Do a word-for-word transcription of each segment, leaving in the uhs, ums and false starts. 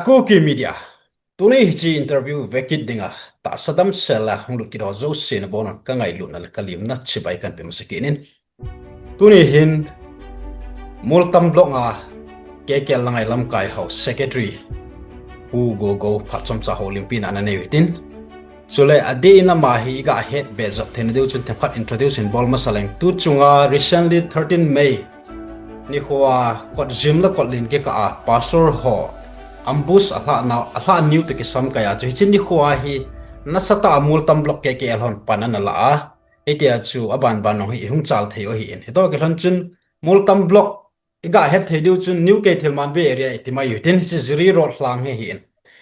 Kuki Media. Tuni hiche interview vekit dinga tahsa damsel a hung lut kit ho jouse nabonun ka ngailutna le ka limna chibai kahin pe masa kit in. Tuni hin Moltam Block a K K L langa ilamkai ho Secretary Pu Gogou phat chomcha houlimpina ana nei u hitin. Chule adeh in ama hi iga het be jop theina diu chun themkhat introduce hin bol masa leng. Tu chunga recently thirteen May nikhoa kotjim le kotlen kikah a Pastor ho ambush alhahna, alhah niu toh kisamkai a chu hiche nikhoa hi nasatah a Moltam Block K K L hon pan ana la a. Hitia chu abanban jong hi ihung chal thei u ahin. Hitoh kilhon chun Moltam Block iga het thei diu chun New Keithelmanbi area iti mai u hitin, hiche Jiri Road lhang hi ahin.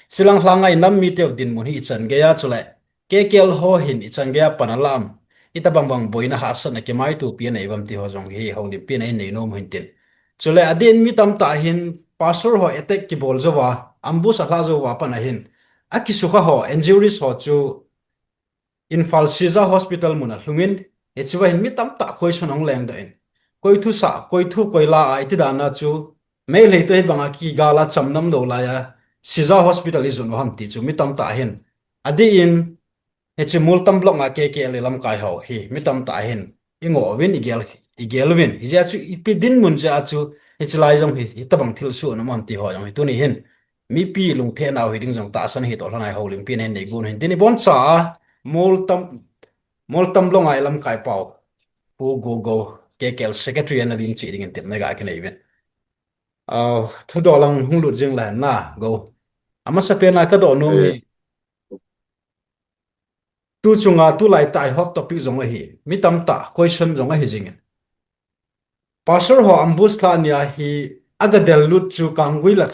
Hiche lang lhanga inam miteu dinmun hi ichan geiya chule K K L ho hin ichan geiya pan ala am, itobang bang boina hahsatna kimaitopi anei uvem ti ho jong hi houlimpina inei nom u hintin. Chule adeh in mi tamtah hin Pastor ho attack kibol jouva, ambush alhah jouva pat ahin, akisukha ho, injuries ho chu Imphal Shija Hospital mun alhungin, hichea hin mi tamtah question ahung lengdoh in, koi thusah, koi thu koi la a iti dan a chu Meitei toh hibanga kigala chamna umlou laiya Shija Hospital ijot u ham ti chu mi tamtah hin adeh in hiche Moltam Block a K K L ilamkai ho hi mi tamtah hin ingoh uvin, igel, igel uvin. Hijeh a chu ipi dinmun jeh a chu hiche lai jong hi, hitobang thilsoh ana um ham ti ho jong hi tuni hin mipi lungthim nau hiding jong tahsan hitoh lhona hi houlimpina hin nei gon u hintin, iboncha a Moltam, Moltam Block a ilamkai pau Pu Gogou K K L Secretary ana lim cheh dingin tepna ga kinei uvin. Ah, thudoh lang hung lut jing le na, Gou. Amasapen a kadoh nom hi, tu chunga tulai tah a hot topic jong ahi, mi tamtah question jong ahi jingin, Pastor ho ambush lhah nia hi aga del lut chu Kanggui lak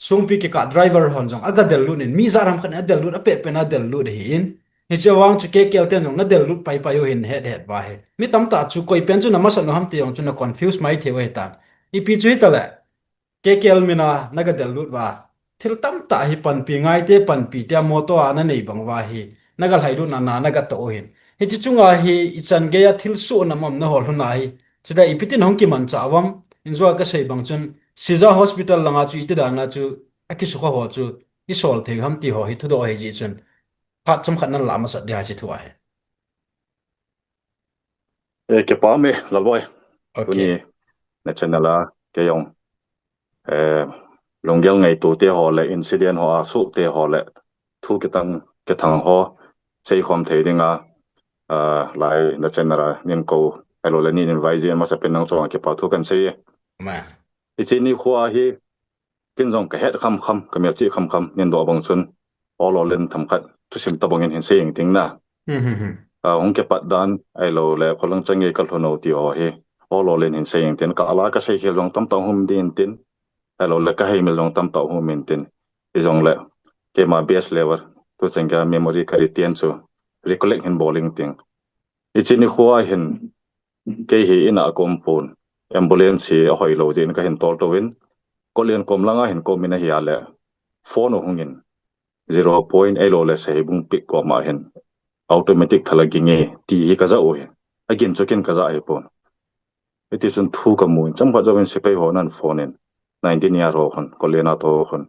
sungpi kikah driver hon jong aga del lut in, mi jat ham khat in adel lut, apet pen adel lut ahin, hiche vang chu K K L ten jong nadel lut paipai u hin het het uva hi. Mi tamtah chu koi pen chu namasan u ham ti jong chu na confuse mai thei u ahitan. Ipi chu hitale, K K L mina naga del lut uva, thil tamtah hi panpi ngaite, panpi tia motor a nanei bang uva hi, naga lhailut na, na, naga toh u hin. Hiche chunga hi ichan geiya thilsoh na um am nahol lhona hi, chuta ipi tin hung kimanchah uvam, injua kasei bang chun, Shija Hospital langa chu iti dan a chu akisukha ho chu isol thei u ham ti ho hi thudoh ahi jeh chun, phat chomkhat nan la masat ding ahi hiche thu a hi. Eh, kipa um e, Lalboi. Okay. Tuni na channel a kei jong, eh, lunggel ngaito te ho le incident ho a soh te ho le thu kitang kithang ho seikhom thei dinga, ah, lai na channel a neikou, ahilou le nei invite jeh in amasapen nang chunga kipa thu kahin sei e. Ma. Hiche nikhoa hi, ken jong kahet khamkham, kamelchih khamkham, neidoh bang chun, ol ol in themkhat thusim tobang in hin sei inge tina. Hmm, hmm, hmm. Ah, hung kipat dan, ahilou le, kholchang gei kalhun u ti ho hi, ol ol in hin sei inge tin, ka ala kasei khel jong tamtah um ding tin, ahilou le, kaheimil jong tamtah um intin, hijongle, keima best level, tuchan geiya memory ka retain chu, recollect hin bol inge tin. Hiche nikhoa hin, kei hi in a kaum pon, ambulance hi ahoilou jeh in kahin toltouvin, Kotlen kom langa hin kaum in ahile, phone u hungin, zero point ahilou le Sahibung pit koma hin, automatic thala ging e, ti hi kajah u hi, agin chu ken kajah ahipon. Hitichun thu kamun, chomkhat jouvin sepai hon ahin phone in, nineteen year ho khun, Kotlen a tou khun,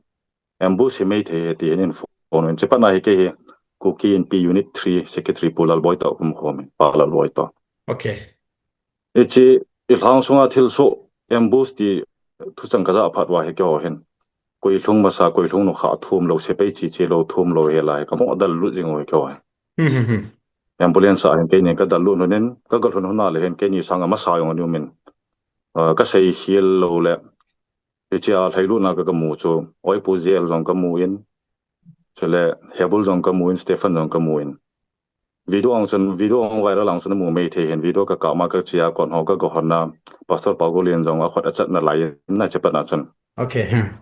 ambush hi Meitei ahi tin ahin phone in, hiche patna hi kei hi, Kuki Inpi Unit three Secretary Pu Lalboi toh kaum khomin, Pa Lalboi toh. Okay. Hiche, ilhang sunga thilsoh, ambush ti thuchang kajah phat uva hi keiho hin, koi lhung masa, koi lhung nukha thum lou, sepai cheche lou, thum lou hi lai, kamoh del lut jing u hi keiho hin. Hmm, hmm, hmm. Ambulance a hin keinin kadel lut un in, kaga lhun un ahile hin keini sanga masa jong ana umin, ah, kasei khel lou le, hichea lhailutna ka, kamu chu, Oipu J L jong kamun, chule Hebul jong kamun, Stephen jong kamun. Video ang chun, video ang viral ang chun amu maithei hin, video kakap ma kachea kon ho kaga honna, Pastor Paugolin jong akhut achatna lai in hiche patna chun. Okay, hmm.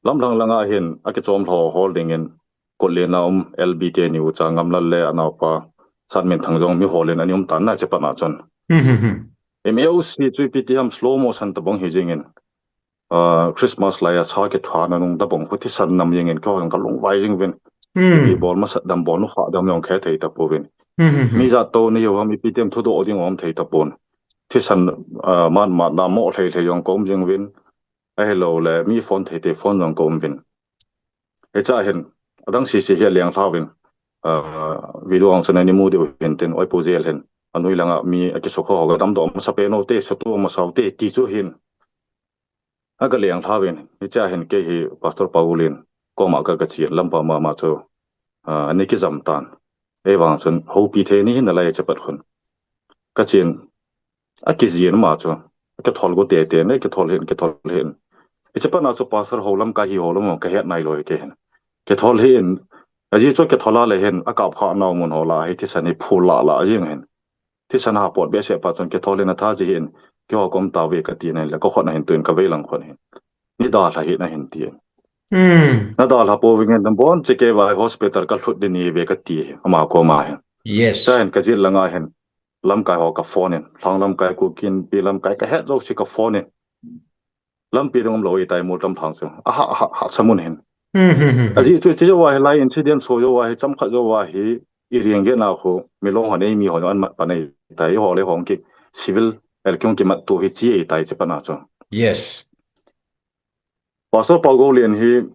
Lamlhang langa hin, akichom lhou hol dingin, Kotlen a um L B te ni ucha Ngamlal le anaopa Satminthang jong mi holin ana um tan hiche patna chun. Hmm, hmm, hmm. M A O C chu ipi ti ham slow motion tobang hi jingin, ah, Christmas laiya sa kithana nung tobang khu thisan nam jingin keiho jong kalungvai jing uvin. Hmm. Ipi bol masat dam bol nukha dam jong khe thei tapouvin. Hmm, hmm, hmm. Mi jat tou nahiu ham ipi ti ham thudoh ding um thei tapon. Thisan, ah, mat mat na mo lhei lhei jong kaum jing uvin. Ahilou le mi phone thei thei phone jong ka um uvin. Hiche a hin adang sese hi aleng lha uvin. Video ang chun ani mu diu hin tin, oi pu jel hin. Anoi langa mi akisukha ho ka damdoh masa pen u te, satu masa u te ti chu hin. Aga leng lha uvin, hiche a hin kei hi Pastor Paulin koma ka, ka chen lampa mama chu, ah, ani kijam tan. Ei vang chun houpi thei ni hin alai che pat khun. Ka chen, akijin ma chu, ka thol go te te ne, ka thol hin, ka thol hin. Hiche pat na chu Pastor ho lamkai hi ho lam ka het nai loi ke hin. Ka thol hin, aji chu ka thol a le hin, akap kha nau mun ho la, hi thisan hi phul la la, aji hin. Thisan ha pot behseh pa chun kithol in atha ji hin, keiho kom tauve kati in le ka khut na hin tuin ka veilang khun hin. Ni dalha hih in ahin tin. Hmm. Na dalha pouvin ngen dam bon che kei vai hospital ka lhut ding nahi ve kati hi, ama koma hin. Yes. Chuin ka jil langa hin, lamkai ho ka phone in, Lhang lamkai, Kuki Inpi lamkai ka het jouse ka phone in. Lampi ding umlou ahitai, Moltam Lhang chu. Aha, aha, aha, samun hin. Hmm, hmm, hmm, hmm. Ajeh chu, chu jou a hi lai incident so jou a hi, chomkhat jou a hi, i ring ge na khu, Milong hon eimi hon an mat pan ahitai, ho le hong ki, civil, el kiong kimat tu hi chi ahitai, chi pana chu. Yes. Pastor Paugoulian hi,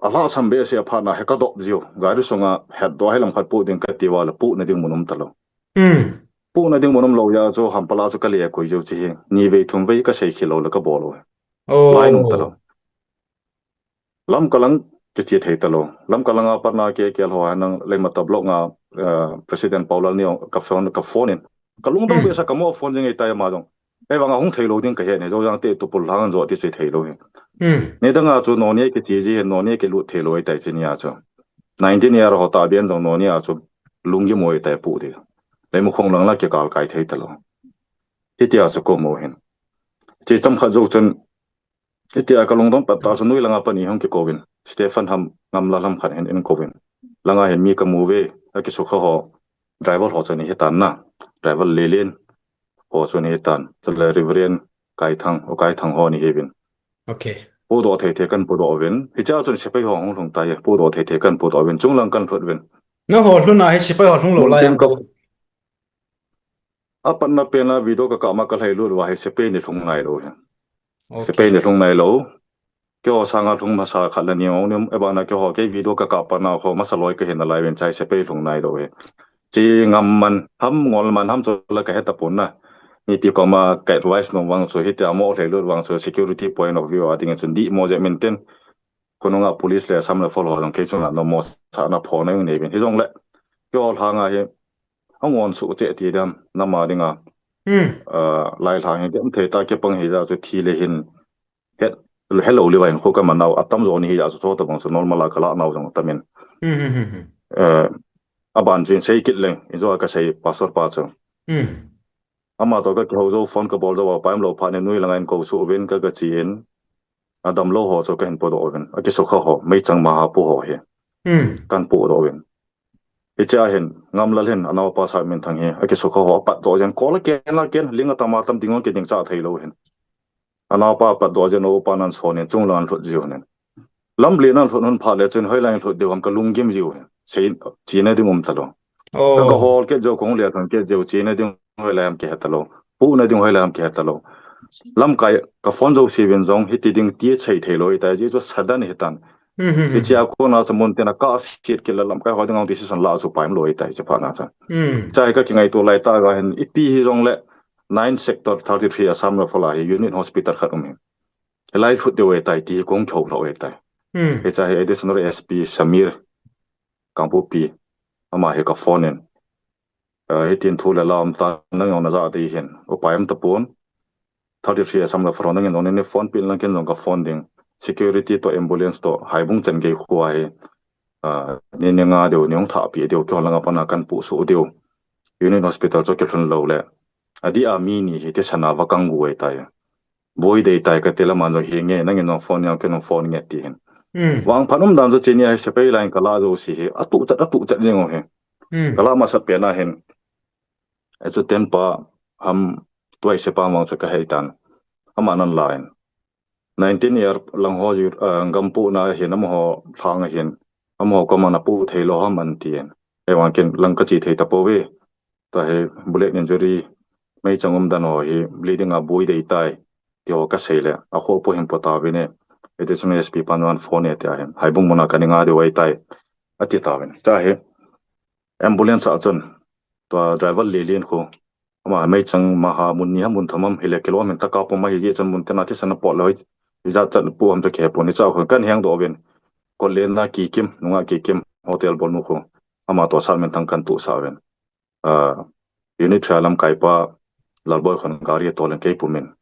alhasam behseh a phat na hi ka dop jiu. Gari sunga hetdoh hi lam khat pu ding kati uva le pu na ding mun um talou. Hmm. Pu na ding mun umlou jeh chu, hampal a chu ka le koi jiu chi hi. Ni vei thum vei ka sei khel lou le ka bol lou. Oh. Lai nung talou. Lamka lang kiche thei talou. Lamka langa patna ke ke ho hanang Leimata block nga, eh, President Paulal ni ka phone, ka phone in. Ka lungdong, hmm, behseh ka mo phone jing ahitai ama jong. Ei vang a hung thei lou ding ka he ne, Joujang te tu pul hang jo ti chu thei lou hi. Hmm. Ni dang a chu Noney kiche ji hin, Noney kilut thei lou ahitai chi ni a chu. Nineteen year ho ta bian jong Noney a chu lunggim u ahitai pu ti. Leimakhong lang la kikal kai thei talou. Hitia chu ko mo hin. Chi chomkhat jou chun Hitia ka lungdong pat ta chu noi langa pani hung kikou vin. Stephen ham, Ngamlal ham khat hin in kou vin. Langa hin mi ka mu ve, akisukha ho. Driver ho chu ni hitan na. Driver Lilin ho chu ni hitan. Chule Reverend Kaithang, U Kaithang ho ni hi vin. Okay. Pudoh thei thei kan pudoh vin. Hicha chun sepai ho hung lhung tai. Pudoh thei thei kan pudoh vin. Chunglang kan lhut vin. Na ho lhun a hi sepai ho lhung lou lai am ko. Apatna pen a video ka kap ma ka lhai lut uva hi sepai ni lhung nai lou hi. Okay. Sepai ni lhung nai lou. Keiho sanga lhung masa khat le ni ong ni, e bana keiho kei video ka kap patna ho masa loi ka hin a lai vin chai sepai lhung nai lou hi. Chi ngam man ham ngol man ham chu la ka heta pon na. Mipi koma ka advice nom vang chu hitia mo lhai lut vang chu security point of view a ding chun di mo je min tin. Khonunga police le Assam Rifle ho jong kei chunga nom mo sa na pho na nei vin. Hijongle keiho lhanga hi angon su che ti dam, nama dinga. Hmm. Ah, lai lhang hi dem thei ta kipang hi ja chu thi le hin. Het, hello le vain kho ka manau, atam jo ni hi ja chu, chu tabang chu normal a ka la nau jong tamin. Hmm, hmm, hmm, hmm. Eh, aban chin sei kit leng, in jo ka sei pastor pa chu. Hmm. Ama to ka kihou jou phone ka bol jou a, paim lou phat in noi langa in kou su vin ka, ka chi in. Adam lou ho chu ka hin pudoh vin. Akisukha ho, meichang ma ha pu ho hi. Hmm. Kan pudoh vin. Hiche a hin, Ngamlal hin, anaopa Sarminthang hi, akisukha ho, apatdoh jeng, kol a ken a ken, ling atam atam ding ong kiding cha thei lou hin. Anaopa apatdoh jeng, upa nan son in, chunglang lhut jiu hin. Lamlen a lhut hun phat le chun, hoilai lhut diu ham ka lunggim jiu hin. Sei, chena ding um talou. Oh. Ka hol kit jou, kong le thon kit jou, chena ding hoilai ham kihe talou. Pu na ding hoilai ham kihe talou. Lamkai, ka phone jouse vin jong, hiti ding ti chai thei lou, hitai ji chu sudden hitan. Hmm, hmm, hmm. Hiche a kona chu mun tin a ka sit kit le lamkai ho ding ang decision la chu paim lou ahitai chi phat na chu. Hmm. Chai ka kingaito lai ta ga hin ipi hijongle nine sector thirty-three Assam Rifle a hi unit hospital khat um hi. Hilai lhut diu ahitai ti hi kong kihou lou ahitai. Hmm. Hiche a hi Additional S P Samir Kangpokpi ama hi ka phone in. Eh, hitin thu le la um ta nang jong na ja ding hin. Upai um tapon. Thirty-three Assam Rifle nangin jong ni phone pin lang ken jong ka phone ding. Security to ambulance to Haibung chan gei khu a hi. Ah, ni ni nga diu ni hung thah pi diu kihol langa pana kan pu su diu. Unit hospital chu kilhun lou le. Adeh a mi ni hi thisan a va kang gu ahitai. Boi dei tai kati le aman jong hi nge, nangin nong phone nge, ken nong phone nge ti hin. Hmm. Vangphat um dan chu cheni a hi sepai line ka la jouse hi. Atuh chat, atuh chat jeng u hi. Hmm. Ka la masat pen a hin. Achu tenpa ham tuai sepa mang chu ka hei tan. Ama nan la in. Nineteen year lang ho ju, ah, gam pu na hin amaho lhang a hin. Amaho koma na pu thei lou ham an ti in. Ei vang ken lang ka chi thei tapouve. Tahi bullet injury, meichang um dan ho hi bleeding a boi dei tai. ti ho kasei le, akhopo hin po tauvin e, iti chun S P pan wan phone e ti ahin, Haibung muna kana nga diu ahitai, ati tauvin. Cha hi, ambulance a chun, tua driver Lelen khu, ama meichang maha mun ni ham mun thum ham hile kilom in taka pum ahi jeh chun mun tena thisan apot le hoi, ijat chat pu ham chu kihepon, hicha khu kan hengdoh uvin, Kotlen a Kikim, nunga Kikim, hotel bolnu khu, ama toh sat minthang kan tohsah uvin. Unit three lamkaipa Lalboi khun gari atol in kei pumin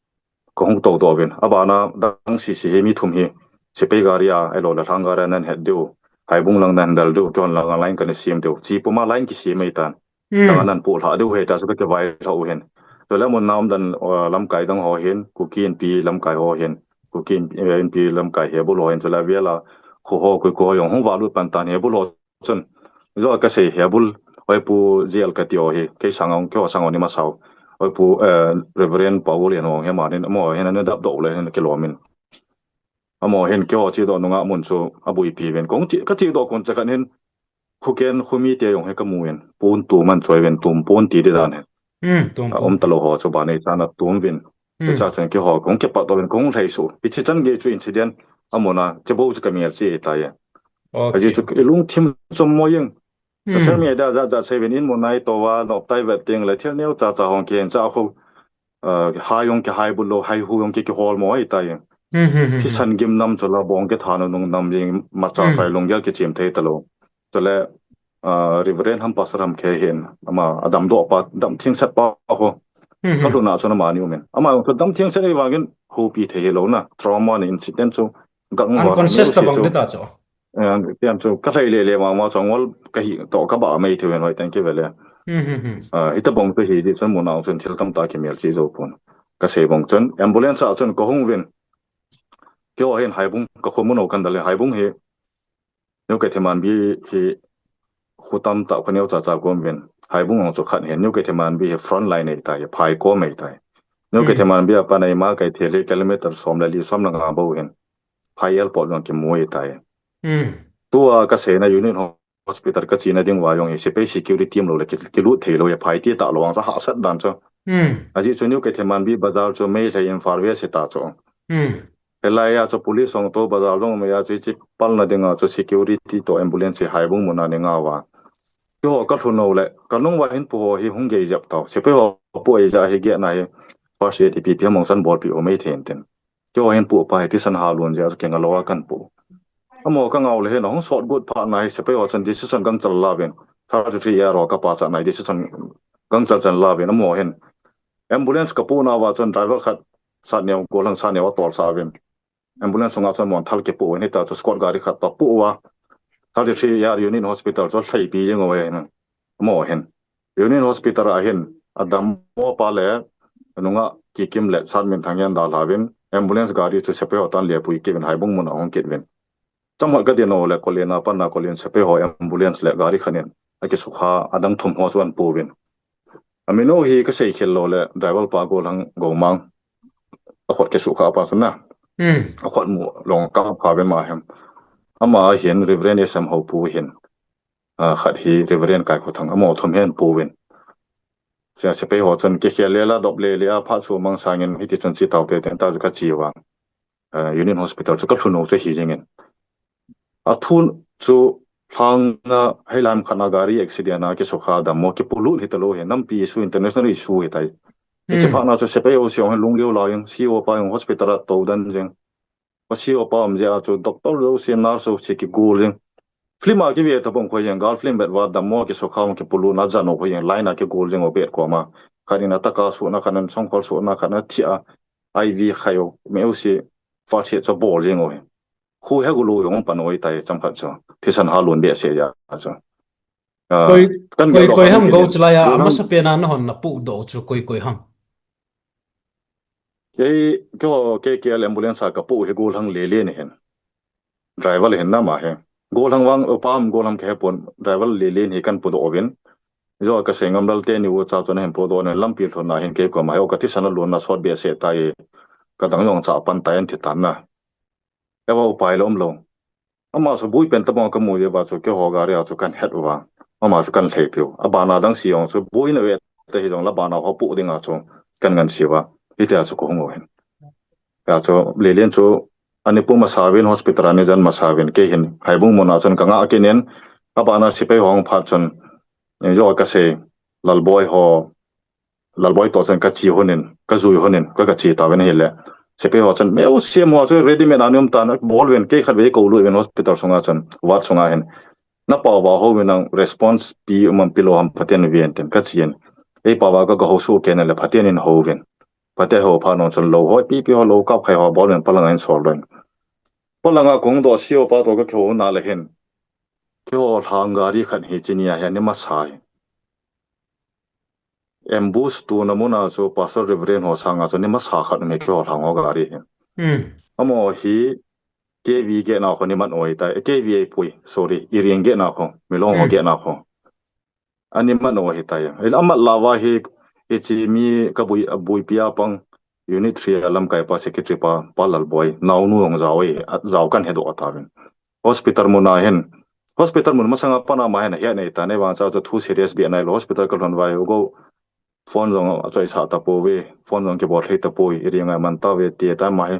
kahung toudoh uvin. Abana dang sisi hi mi thum hi sepai gari a, ahilou le lhang gari a nahin het diu, Haibung lang nahin del diu, keihon lang a line kana sem diu. Chi puma line kisem ahitan. Dang a nahin poh lhah diu ahitai chu kakivai lhah u ahin. Chule amun a um dan lamkai dang ho hin, Kuki Inpi lamkai ho hin, Kuki Inpi lamkai Hebul ho hin, chule avel a kho ho, koi koi ho jong hung valut pan tan, Hebul ho chun. Ijo kasei Hebul, Oipu J L kati ho hi, kei sanga, keiho sanga ni masau. Oipu Reverend Paul hin ho hi amanin, amaho hin ana dapdoh le hin kilomin. Amaho hin keiho chedoh nunga mun chu abuipi uvin. Kong che, kachedoh kon chakhat hin, khuken khumi te jong hi kamun, pon tum ahin choi uvin, tum pon ti di dan hin. Aum talou ho chu banei chan atum uvin. Hicha chun keiho kahung kipah doh uvin, kahung lhaisoh. Hiche chan gei chu incident amuna chebou chu kamel che tai. Ajeh chu ilungthim chom mo jeng. Social media jat jat sei uvin, in mun a itouva noptai vet teng le thil neocha cha hung kihen cha khu, hai jong kihaibul lou, haihu jong ki, kihol mo ahitai. Thisan gim nam chu la bong kitha nunung nam jeng, imacha cha lunggel kichem thei talou. Chule Reverend ham Pastor ham kei hin, ama adamdoh pa, dam thengset pa ho, kalhun a chun amani umin. Ama jong chu dam thengset ahivangin houpi thei hilou na, trauma ni incident chu, gang unconscious tabang dita chu. Tiam chu kalhai lele mama chu ngol kahi toh kabah mai thei uvin hoiteng kivele. Hitabang chu hijeh chun mun a chun thil tamtah kimel che jou pon. Kasei bang chun ambulance a chun kahung uvin. Keiho hin Haibung, kakho mun u kandal le Haibung hi New Keithelmanbi hi kho tamtah kho neocha cha kaum uvin. Haibung jong chu khat hin, New Keithelmanbi hi front line ahitai, phaikom ahitai. New Keithelmanbi a pat a ima Keithel hi kilometer som le li, som le nga bou hin. Phai airport jong kimu ahitai. Tua kaseina Union Hospital kachena dinguva jong hi sepai security umlou le kilut theilou hi, phai ti talou vang chu hahsat dan chu. Ajeh chu New Keithelmanbi bazar chu Meitei Imphal vei seta chu. Hilai a chu police hung tou, bazar jong mei a chu hiche palna dinga chu security toh ambulance hi Haibung mun a nei nga uva. Keiho kalhun u le, kanungva hin pu ho hi hung gei jep tau. Sepai ho pu ei ja hi gate na hi first aid ipi ipi ham hung san bolpeh u mei thei intin. Keiho hin pu pa hi thisan halon jeh a chu kinga lou a kan pu. Amaho kangah u le hin ahung sot got phat na hi sepai ho chun decision gangchal la uvin. Thirty-three A R ho kapachat na hi decision gangchal chan la uvin amaho hin. Ambulance kapoh nauva chun driver khat sat neo, gollhang sat neo atolsah uvin. Ambulance sunga chun monthal kipoh uvin, hita chu squad gari khat toh apoh uva. Thirty-three A R Union Hospital chu alhaipi jeng uve hin. Amaho hin. Union Hospital a hin adammo pa le nungah Kikim le Satminthang hi ahin dalha uvin, ambulance gari chu sepai ho toh ahin lepui kit uvin, Haibung mun a ahung kit uvin. Chomkhat kadin u le Kotlen a pat a Kotlen sepai ho ambulance le gari khat in akisukha, adang thum ho chu ahin pu uvin. Amin u hi kasei khel lou le driver pa gollhang Gomang, akhut kisukha pa chu na. Akhut mu long kapha uvin ama hin. Ama hin Reverend S M Houpu hin. Khat hi Reverend Kaikhothang, amaho thum hi ahin pu uvin. Sepai ho chun kikhel le la, dop le le a, phat chu mang sangin hiti chun che taute tin ta chu kache uva. Union Hospital chu kalhun u chu ahi jengin. Athu chu lhanga heilam khat na gari accident a kisukha dammo kipolut hitalou hi, nampi issue, international issue ahitai. Hiche phat na chu sepai O C jong hi lunglhai lou jeng, C O pa jong hospital a tou den jeng. C O pa um jeh a chu doctor jouse, nurse jouse kigol jeng. Film a kive tobang khu jeng, gal film vet uva dammo kisukha u kipolut na jan u khu jeng, line a kigol jeng u bet koma. Khat in ataka sutna, khat in songkhol sutna, khat in athia, I V khai u, mi jouse first aid chu abol jeng u hi. Khu he gulu jong pan u ahitai chomkhat chu. Thisan halon behseh jeh a chu. Koi, koi, koi ham go chulai a, amasapen a nahon napohdoh chu koi, koi ham? Kei, keiho K K L ambulance a kapoh hi gollhang Lelen ahin. Driver ahin ama hi. Gollhang vang upa ham gollhang kahepon, driver Lelen hi kahin podoh uvin. Ijo kasei ngam lal teni ucha chun ahin podoh in, lampi lhun a hin kei koma hi, o kathisan alon na sot behseh tai. Kadang jong acha pan tai ahin ti tan na. Eiva upai lou umlou. Ama chu boipen tabang kamu jeh uva chu keiho gari a chu kahin het uva. Ama chu kahin lhaipi u. Abana dang se jong chu boina ve ta hijong le abana ho poh dinga chu kahin ngansea uva. Hitia chu kahung u ahin. Ya chu Lelen chu ani pu masa uvin, hospital ani jen masa uvin, kei hin Haibung mun a chun ka nga kit in, abana sepai ho hung phat chun, eh, jo ka sei, Lalboi ho, Lalboi to chun ka chi hon in, ka jui hon in, ka ka chi ta uvin ahile, sepai ho chun meu siam ho chu ready made a ni um tan, bol uvin, kei khat vei ko lut uvin hospital sunga chun, ward sunga hin. Na pao va ho uvin, nang response pi um am pi lou ham phaten vin tin ka chi in. Ei pao va ka ka ho su ken le phaten in ho uvin. Phaten ho pha non chun lo hoi pi pi ho lo kap khai ho bol uvin, palanga in sol uvin. Palanga kong do sio pa to ka kho na le hin. Keiho lhang gari khat hi chini a hin ni masa hi. Ambush tuna mun a chu Pastor Reverend ho sanga chu ni masa khat um e keiho lhang ho gari hi. Hmm. Amaho hi K V gate na ho ni man oi tai, K V a pui, sorry, Iring gate na ho, Milong ho Hmm. gate na ho. Ani man oi tai. Ila amat lava hi, hichi mi ka bui, bui pia pang, Unit three a lamkai pa, secretary pa, Pa Lalboi, naonu hung jao e, a, jao kan he do ta uvin. Hospital mun a hin, hospital mun masanga pana ma hin, hi nei ta, nei vang cha chu thu serious bia nai lou, hospital ka lhun vai, u go, phone jong a choi sa ta pouve, phone jong kibol thei ta poi, Iring a man ta uve ti ta ma hi,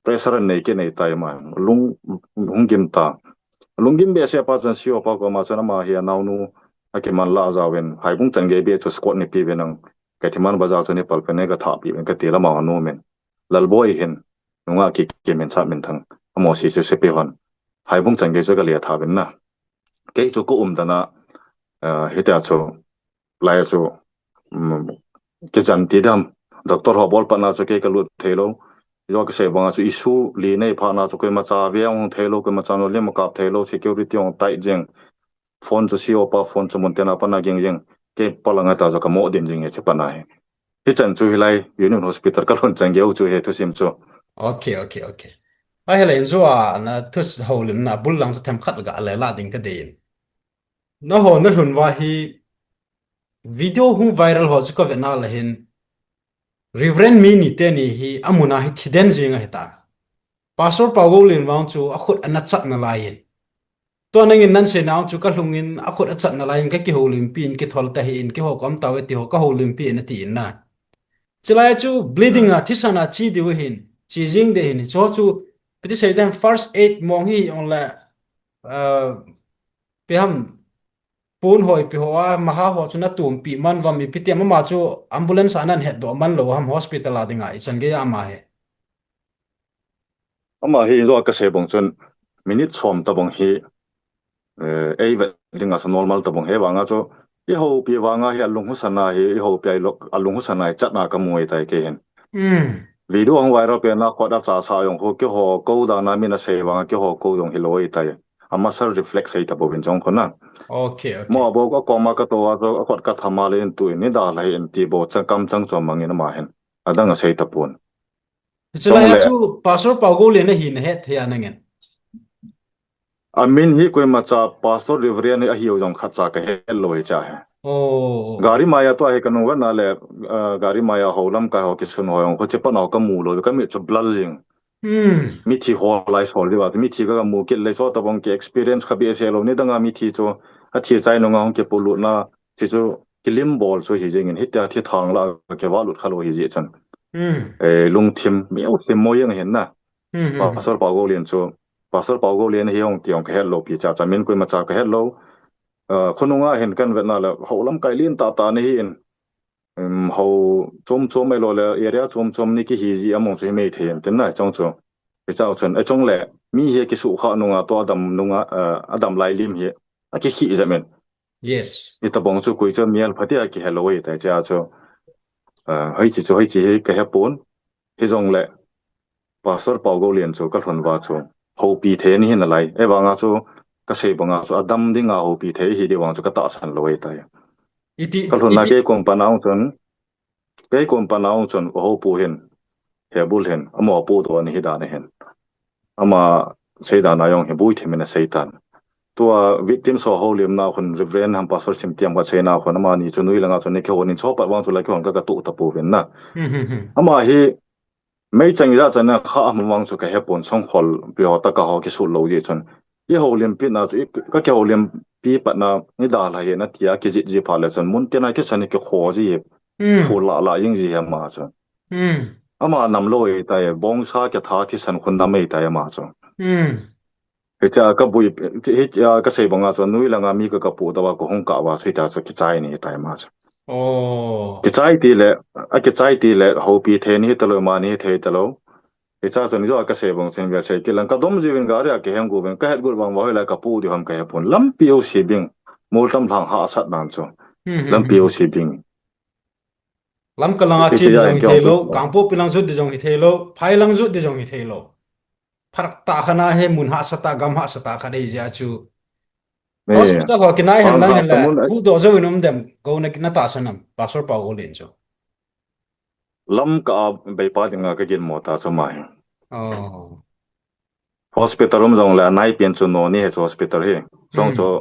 pressure nei kit nei ta ma, lung, hung gim ta. Lung gim behseh pa chun sio pa koma chun ama hi anaonu, akiman la jao uvin, Haibung chan gei bia chu squad ni pi uvin nang, Keithelmanbi bazar chu ni pal pen nei ka tha pi uvin ka ti lama nu min. Lalboi hin, nunga ki, ki min sa min thang, amo si chu sepai hon. Haibung chan gei chu ka le tha uvin na. Kei chu ko um dana, eh, hitia chu, lai chu, um, kichan ti dam, doctor ho bol pat na chu kei ka lut thei lou. Jo ka sei banga chu issue li nei pha na chu koima cha ve hung thei lou, koima cha no lim kap thei lou, security hung tight jing. Phone chu sio pa, phone chu mun tena pana ging jing. Kei palanga ta chu ka mo din jing e che pana hi. Hichan chu hilai, Union Hospital ka lhun chan gei u chu hi thusim chu. Okay, okay, okay. Ahile in chu a, na thu houlimna bul lang chu themkhat ga le la ding ka dei in. Nangho na lhun va hi video hung viral ho chu ka ve na le hin Reverend mi ni teni hi amun a hi thi den jing ahi ta. Pastor Paugoulen vang chu akhut ana chat nalai in. Tua nangin nan sei nau chu ka lhung in akhut achat nalai in ka kihoulimpi in kithol ta hi in kihou ka um ta uve ti ho ka houlimpi in ati in na. Chulai chu bleeding a thisan a chi diu hin chi jing de hin chu chu piti sei den first aid mong hi ong la, uh, pi ham pun hoi pi ho a maha ho chu na tumpi man vam ipi ti ama chu ambulance a nan het do man lo ham hospital a dinga i chan gei ama he. Ama hi lo ka sei bang chun minute som ta bang hi, eh, ei vet dinga sa normal ta bang he vanga chu i houpi vanga hi alung husana hi i houpi ai lo alung husana i chatna ka mu e tai ke hin. Mm. Video hung viral pe na khot a cha sa jong ho keiho ko dana min a sei vanga keiho ko jong hi lo e tai. Ama sar reflect sei ta bo vin jong ko na. Okay, okay. Mo bo ko koma ka to a to a khot ka thama le in tu in ni da lai in ti bo chang kam chang chom mangin ama hin. Adang a sei ta pon. Chulai a chu Pastor Paugoulen ahi na het thei a nangin. A min hi koima cha Pastor Reverend hi ahiu jong khat cha ka het lo hi cha he. Oh. Gari maya to hi ka nung va na le, ah, gari maya ho lamkai ho kisun ho jong ko che pa na ka mu lo ka mi chu blur jing. Hmm. Mithi ho lai sol di va, mithi ka mu kit le so ta bang ki experience ka bi se lo ni danga mithi chu athi chai nunga hung kipulut na, chi chu kilim bol chu hi jing in hitia thi thang la ka va lut kha lo hi ji chun. Hmm. Eh, lungthim mi u sim mo yang hin na. Hmm, hmm, hmm. Pastor Paugoulen chu, Pastor Paugoulen hi hung ti hung ka het lo pi cha cha min koima cha ka het lo. Ah, khonunga hin kan vet na le ho lamkai lin ta ta ni hi in. Um, ho chom chom ei lo le area chom chom ni ki hi ji among chu hi mei thei in tin na chong chu. Ke chau chun, a chong le mi hi kisu kha nunga to adam nunga, ah, adam lai lim hi. A ki khi ja men. Yes. I ta bang chu koi chu mial phati a ki hello i ta cha chu. Ah, hoi chi chu hoi chi hi ka he pon. Hi jong le Pastor Paugoulen chu ka lhun va chu houpi thei ni hin alai. E vanga chu ka sei banga chu adam dinga houpi thei hi di vang chu ka tahsan lo e tai. Iti, ka lhun na iti. Kei kom pa nau chun, kei kom pa nau chun ho pu hin, he bul hin, amo pu to ni hi dan hin. Ama sei dan a jong hi bui thim in a sei tan. Tua victim so houlim na hun Reverend ham Pastor Simtiam ka sei na hun ama ni chu nui langa chun ni ke hon in so pa vang chu la ke hon ka ka tu ta pu vin na. Hmm, hmm, hmm. Ama hi Mei chang ija chana kha a mavang chu ka hepon songkhol pi ho taka ho kisul lo ji chun. I houlimpi na chu, i, ka kihoulimpi patna, i dalha hi na tia kijit ji pha le chun. Mun tina i thisan i kikho ji hi. Hmm. Khu la la jing ji hi ama chun. Hmm. Ama nam lou ahitai, bongsa kitha thisan khun nam ahitai ama chu. Hmm. Hichea kabui, hichea kasei banga chu, nui langa mi ka, kapoh tauva kahung kah uva chu hitia chu kichai ni ahitai ama chu. Oh. Kichai tile, akichai tile, houpi thei ni talou, mani thei talou. Hichea chu nijou a kasei bang chun vetsah kit lang, kadom jiuvin gari a kahen got uvin, kahet got vang uva hoilai kapoh diu ham kahepon. Lampi jouse bing, Moltam lhang hahsat dan chu. Hmm, hmm, hmm. Lampi jouse bing. Lamka langa che ding jong hithei lou, Kangpokpi lang jot ding jong hithei lou, phai lang jot ding jong hithei lou. Pharak tah khat ahi, mun hahsatah, gam hahsatah khat ahi jeh a chu. Hospital ho kinai hen lang hen le, huhdoh jouvin um dem, gou na, na tahsan am, Pastor Paugoulen chu. Lamka a beipa dinga kaginmo ta chu ama hi. Oh. Hospital um jongle anaipen chu Noney hi chu hospital hi. Chong chu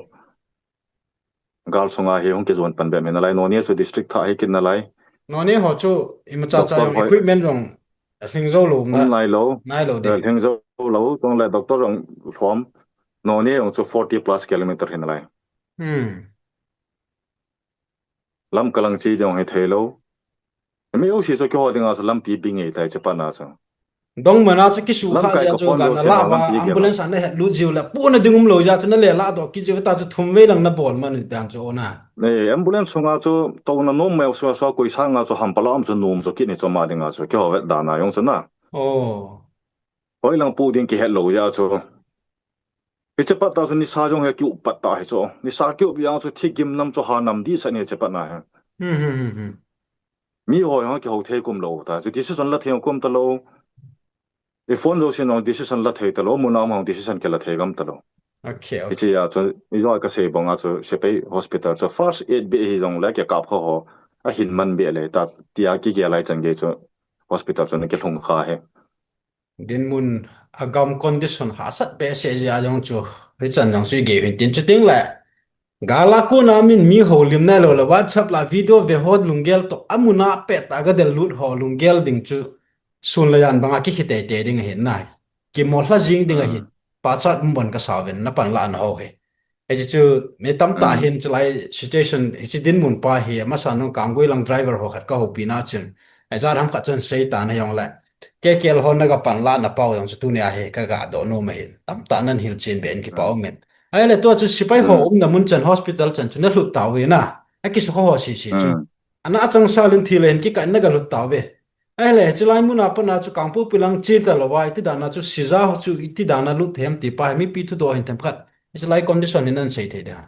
gal sunga hi hung kijon pan bep hi nalai, Noney chu district thah hi kit nalai. Noney ho chu imacha cha jong equipment jong alhing jou lou na. Nailou. Nailou ding. Alhing jou lou, chong le doctor jong lhom. Noney jong chu forty plus kilometer hi nalai. Hmm. Lamka lang che ding jong hithei lou. Mi jouse chu keiho dinga chu lampi bing ahitai hiche patna chu. Dongmana chu kisukha jeh a chu gana lah uva ambulance ana het lut jiu le, pohna ding umlou jeh a chu nale lahdoh kit jiu ta chu thum vei lang nabol man dan chu ona. Ambulance sunga chu touna nom mai sua sua koi sanga chu hampa lah um chu nom chu kit ni chu ama dinga chu keiho vet dan a jong chu na. Oh. Hoilang poh ding kihet lou jeh a chu. Hiche pat ta chu nisa jong hi kiup pat ta hi chu. Nisa kiup jeh a chu thigim nam chu ha nam dehset ni hiche patna hi. Hmm, hmm, hmm, hmm. Miho jong kihou thei kum lou ta chu, decision la thei kum talou. I phone jousen jong decision la thei talou, mun a um jong decision kila thei gam talou. Okay, okay. Hiche a chu, ijou a kasei banga chu, sepai hospital chu first aid beh hijongle kikap kha ho ahin man beh le ta, tia kigel lai chan gei chu hospital chu ana kilhung kha hi. Dinmun, agam condition hahsat behseh jeh a jong chu, hichan jong chu igei u hin tin, chuting le, gal a kona min mi houlim nailou le, WhatsApp la video ve ho lunggel toh, amun a pettah a gadel lut ho lunggel ding chu, sun le jan banga kikhe teitei ding ahin na. Kimollha jing ding ahin, pachat um bon kasa uvin, napanlahna ho hi. Hiche chu, mi tamtah hin chulai situation, hiche dinmun pa hi, amasa nung Kanggui lang driver ho khat kahoupi na chun, ijat ham khat chun seitan ahi jongle, KKL ho naga panlahna pau jong chu tunia hi kaga doh nom ahin, tamtah nan hilchen beh in kipa umin. Ahile tua chu sepai ho umna mun chan hospital chan chu nalhut tauve na, akisukha ho sese chu. Ana achangsal in thil ahin kikah in naga lhut tauve. Ahile, hiche lai mun a pat na chu Kangpokpi lang che talouva, iti dan a chu seijuh chu iti dan a lut them ti pa hi mipi thudoh hin themkhat. Hiche lai condition hi nan sei thei ding ham?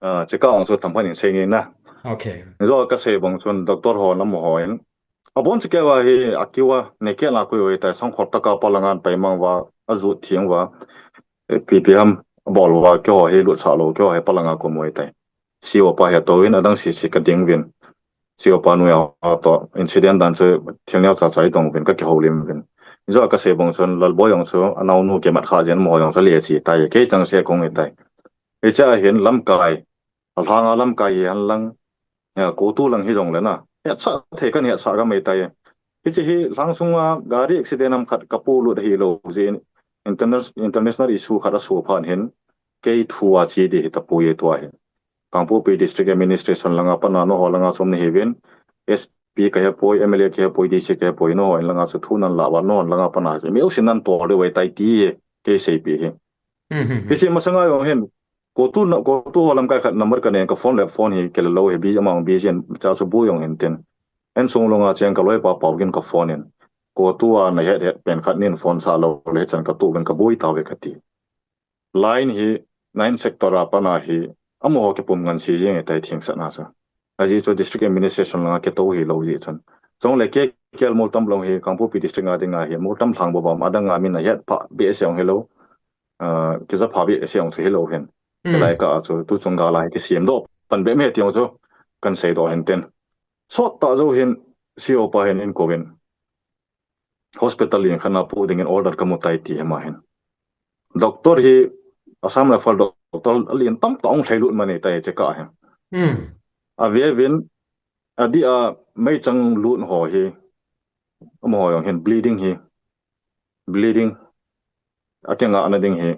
Ah, chekah jong chu themkhat hin sei nge na. Okay. Ijou a kasei bang chun doctor ho nam ho in. Abon chu keiva hi akiu a, naked a koi u ahitai, sangkhol tah a palanga pai mang uva, ajut theng uva. Eh, ipi ham abol uva, keiho hi lutsah lou, keiho hi palanga kum u ahitai. CO pa hi atouvin, adang sese kading uvin. CO pa noiya toh incident dan chu thil neocha cha idong uvin, kakihoulim uvin. Ijou a kasei bang chun Lalboi jong chu anaonu kimat kha jeh in amaho jong chu ale che tai, kei chang se kong ahitai. Hiche a hin lamkai, alhanga lamkai hi hen lang, COTU lang hijongle na, hetsah thei kan hetsah gam ahitai. Hiche hi lhang sunga gari accident ham khat kapolut ahilou jeh in, interna-, international issue khat aso phat hin, kei thu a che ding hitapoi e tua hin. Kangpokpi District Administration langa pat na nangho langa chom nahiuvin, SP kahepoi, MLA kahepoi, DC kahepoi, nangho in langa chu thu nanlah uva, nanghon langa pat na chu mi jousen nantol diu ahitai ti hi kei seipi hi. Hiche masanga jong hin, COTU na, COTU ho lamkai khat number kanen, kaphone le phone hi kila lou hi, busy, ama busy in, cha chu bu jong hin tin. Insung langa cheng kaloipa Paugin kaphone in, COTU a nahet het pen khat nin phone sah lou le chan katoh uvin kaboi tauve kati. Line hi nine sector a pat na hi, amaho kipum ngansi jeng ahitai thengsahna chu. Ajeh chu district administration langa kitou hilou jeh chun. Chule KKL Moltam lang hi Kangpokpi district a dinga hi, Moltam lhang bou bou adanga min ahet pha behseh jong hilou, ah, kija pha behseh jong chu hilou hin. Hilai kah a chu tuchung gal a hi kisemdoh pan beh me ti jong chu kan seidoh hin tin. Sottah jou hin CO pa hin inkouvin, hospital lien khat na poh dingin order kamu tai ti hi ama hin. Doctor hi Assam Rifle doctor alien tamtah ahung lhailut man ahitai hiche kah hi. Ave uvin, adeh a meichang lut ho hi, amaho jong hin bleeding hi, bleeding, akingahna ding hi,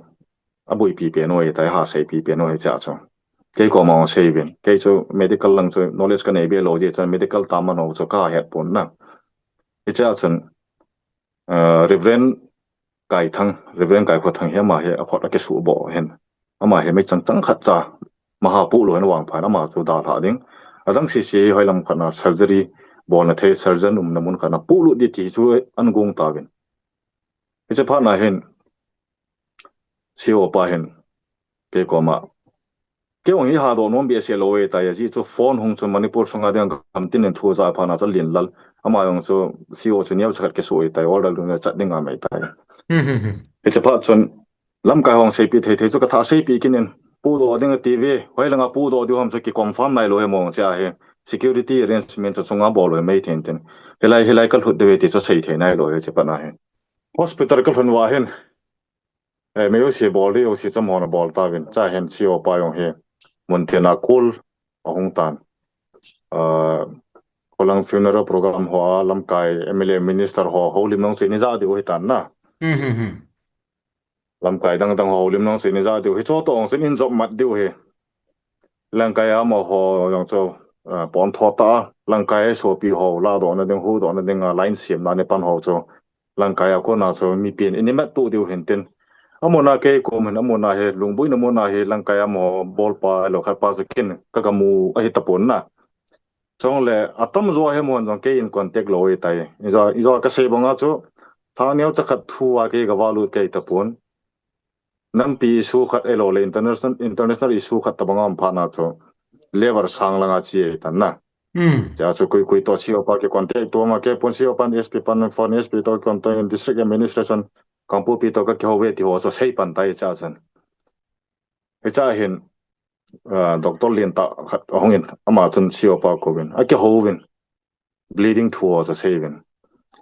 aboipi pen u ahitai, ahaseipi pen u ahi chea chu. Kei koma jong asei uvin. Kei chu medical lang chu knowledge kanei beh lou jeh chun medical term ho chu kahet pon na. Hichea chun, uh, Reverend Kaithang, Reverend Kaikhothang hi ama hi akhut akisuboh hin. Ama hi meichang chang khat cha, maha pu lou hin vangphat ama chu dalha ding. Adang sese hi hoilam khat na surgery bolna thei surgeon umna mun khat na pulut ding ti chu an gong tauvin. Hiche phat na hin, C O pa hin, kei koma, kei jong hi hadoh nom behseh lou e tai, ajeh chu phone hung chu Manipur sunga dinga gamtin in thu ja phat na chu Lenlal. Ama jong chu C O chu neocha khat kisu e tai, order dung'a chat ding a mai tai. Hiche phat chun, lamkai hon seipeh thei thei chu kathah seipeh kit in, pudoh ding ati ve, hoilanga pudoh diu ham chu kiconfirm nailou hi mong chea hi. Security arrangement chu chunga bol lou hi mai thei in tin. Hilai, hilai kalhut diu ve ti chu seithei nailou hiche phat na hi. Hospital kalhun uva hin, eh, mi jouse bol ding jouse chu amahon abol tauvin, chea hin C O pa jong hi muntina call ahung tan. Ah, khulang funeral program hoa lamkai M L A minister ho houlim jong chu eina ja diu hitan na. Lamkai dang dang ho houlim jong chu eina ja diu hi, chutoh jong chu eina jop mat diu hi. Lamkai a amaho jong chu, ah, pontho tah a, lamkai a sopi ho ladohna ding, huhdohna dinga line semna nei pan ho chu lamkai a kona chu mipi in eina mat tuh diu hin tin. Amuna kei kom hin, amuna hi, lungboina muna hi lamkai a amaho bolpa lou khat pa chu ken kagamu ahi tapon na. Chule atamjo hi amahon jong kei in contact lou ahi tai. Ijeh, ijeh kasei banga chu, lha neocha khat thu a kei gavalut kei tapon. Nampi issue khat ahilouleh international, international issue khat tobang a um phat na chu level sang langa che ahi tan na. Chea chu koi koi toh C O pa kicontact to ma kei pon, C O pan S P pan phone, S P toh contact, district administration, Kangpokpi toh kakihou ve ti ho chu seipan tai chea chun. Hichea hin, ah, Doctor Lentah khat ahungin, ama chun C O pa kouvin, akihouvin, bleeding thu ho chu aseiuvin.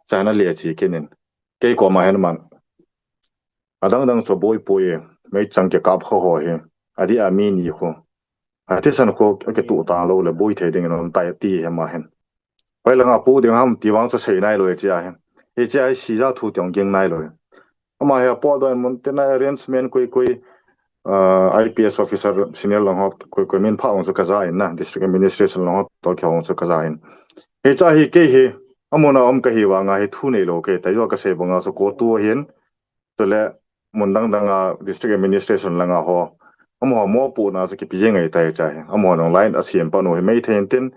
Chea hin ale che kit in, kei koma hin aman, adang dang chu boipoi e, meichang kikap kha ho hi, adeh a mi ni khu, athisan khu akituh tang lou le boi thei dingin aum tai ati hi ama hin. Hoilanga pu ding ham ti vang chu sei nailou hichea hin. Hichea hi seiya thu ti jong ging nailou. Ama hi apotdoh in muntina arrangement koi koi, ah, I P S officer senior lang ho koi koi min pha jong chu kaja in na, district administration lang ho toh kihou jong chu kaja in. Hichea hi kei hi, amuna um kahi vanga hi thu neilou kei tai, ijeh kasei banga chu call to ahin, chule mun dang danga district administration langa ho, amaho mopohna chu kipe jeng ahi tai chea hi. Amaho jong line asem pan u hi mai thei in tin,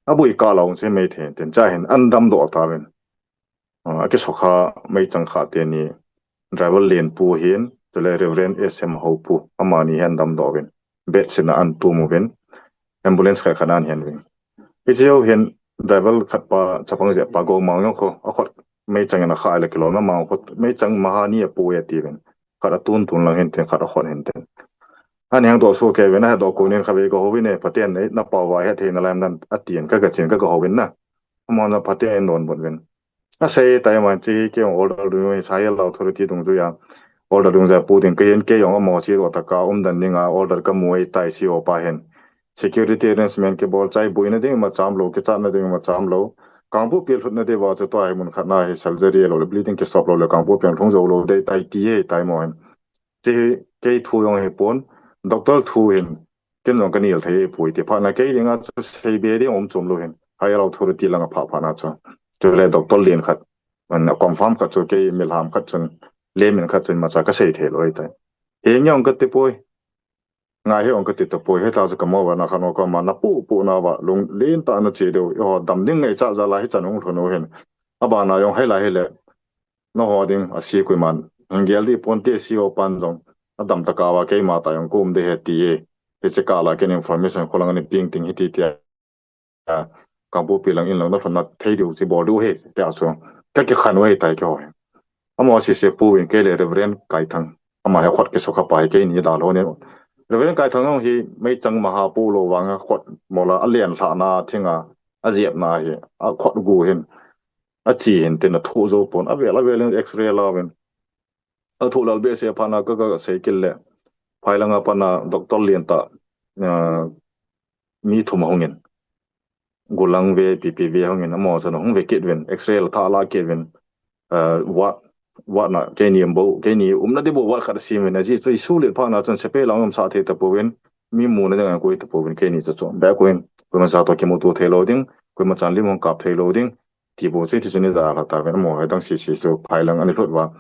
aboi kah lou jong chu hi mai thei in tin, chea hin an damdoh tauvin. Ah, akisukha meichang kha teni, driver Lenpu hin, chule Reverend S M Houpu, amani hi an damdoh uvin. Bedsheet na atum uvin, ambulance khat khat na ahin uvin. Hiche jou hin driver khat pa, chapang jep pa Gomang jong khu, akhut meichang in akhah le kilom na mang khu, meichang maha ni apoi atiuvin. Khat atun tun lang hin tin, khat akhut hin tin. Ahin hengdoh soh kei uvin, ahetdoh konin khatvei kahouvin e, Pathen in napao uva ahet thei nalai em atin, ka, kachen ka, kahouvin na. Amahon jong Pathen in donbut uvin. Asei tai man, hiche hi kei jong order dung hi, higher authority dungjuia order dungjuia pu ding kahin, kei jong amaho chedoh tah a umdan dinga order kamu ahi tai, C O pa hin. Security arrangement kibol chai, boina ding macham lou, kichatna ding macham lou. Kangpokpi lhutna diuva chu tua hi mun khat na hi surgery lou le bleeding kistop lou le Kangpokpi lhung jou lou ding ahi tai ti ahi tai amaho hin. Hiche hi kei thu jong ahipon, doctor thu hin, ken jong kanel thei ahipoi ti phat na kei dinga chu seibe ding um chom lou hin, higher authority langa phah phat na chu. Chule doctor len khat, aconfirm khat chu kei milham khat chun, layman khat chun imacha kasei thei lou ahi tai. Henge jong kati poi. Ngai hih ung kati tapoi, hita chu kamo uva na khan o kama napoh poh nauva lunglen tah a nache diu, eiho dam ding ngaichat jal a hichan hung lhun u hin. Abana jong hilai hile, nangho ding ase koiman hung gel ding ponte, C O pan jong adam tah a uva keima tah jong kaum ding ahi ti e. Hiche kah a ken information kholanga napeng ting hiti tia. Kangpokpi lang in lang nalhun na thei diu chu bol diu ahi, tia chu kakikhen u ahi tai keiho hi. Amaho sese pu in kei le Reverend Kaithang, ama hi akhut kisukha pa hi keini dalha nin. Reverend Kaithang jong hi meichang maha poh lou vanga khut mola alen lhahna thinga, ajepna hi, akhut gu hin, ache hin tin athoh jou pon, avel avel in X-ray alauvin. Athoh lal behseh phat na ka, kasei kit le, phai langa pat na doctor len tah, ah, mi thum ahungin. Gulang ve, P P V ahungin, amaho chun ahung ve kit uvin, X-ray la thah la kit uvin, ah, ward, ward na, keini um bou, keini umna ding bou ward khat asem uvin, ajeh chu isuhlet phat na chun sepai lang umsah thei tapouvin, mi muna ding akoi tapouvin, keini chu chu, beh koiin, koima cha toh kimuto thei lou ding, koima chan lim hung kap thei lou ding, ti bou chu ti chu ni da la ta ven mo he dang si si chu phai lang ani lut va.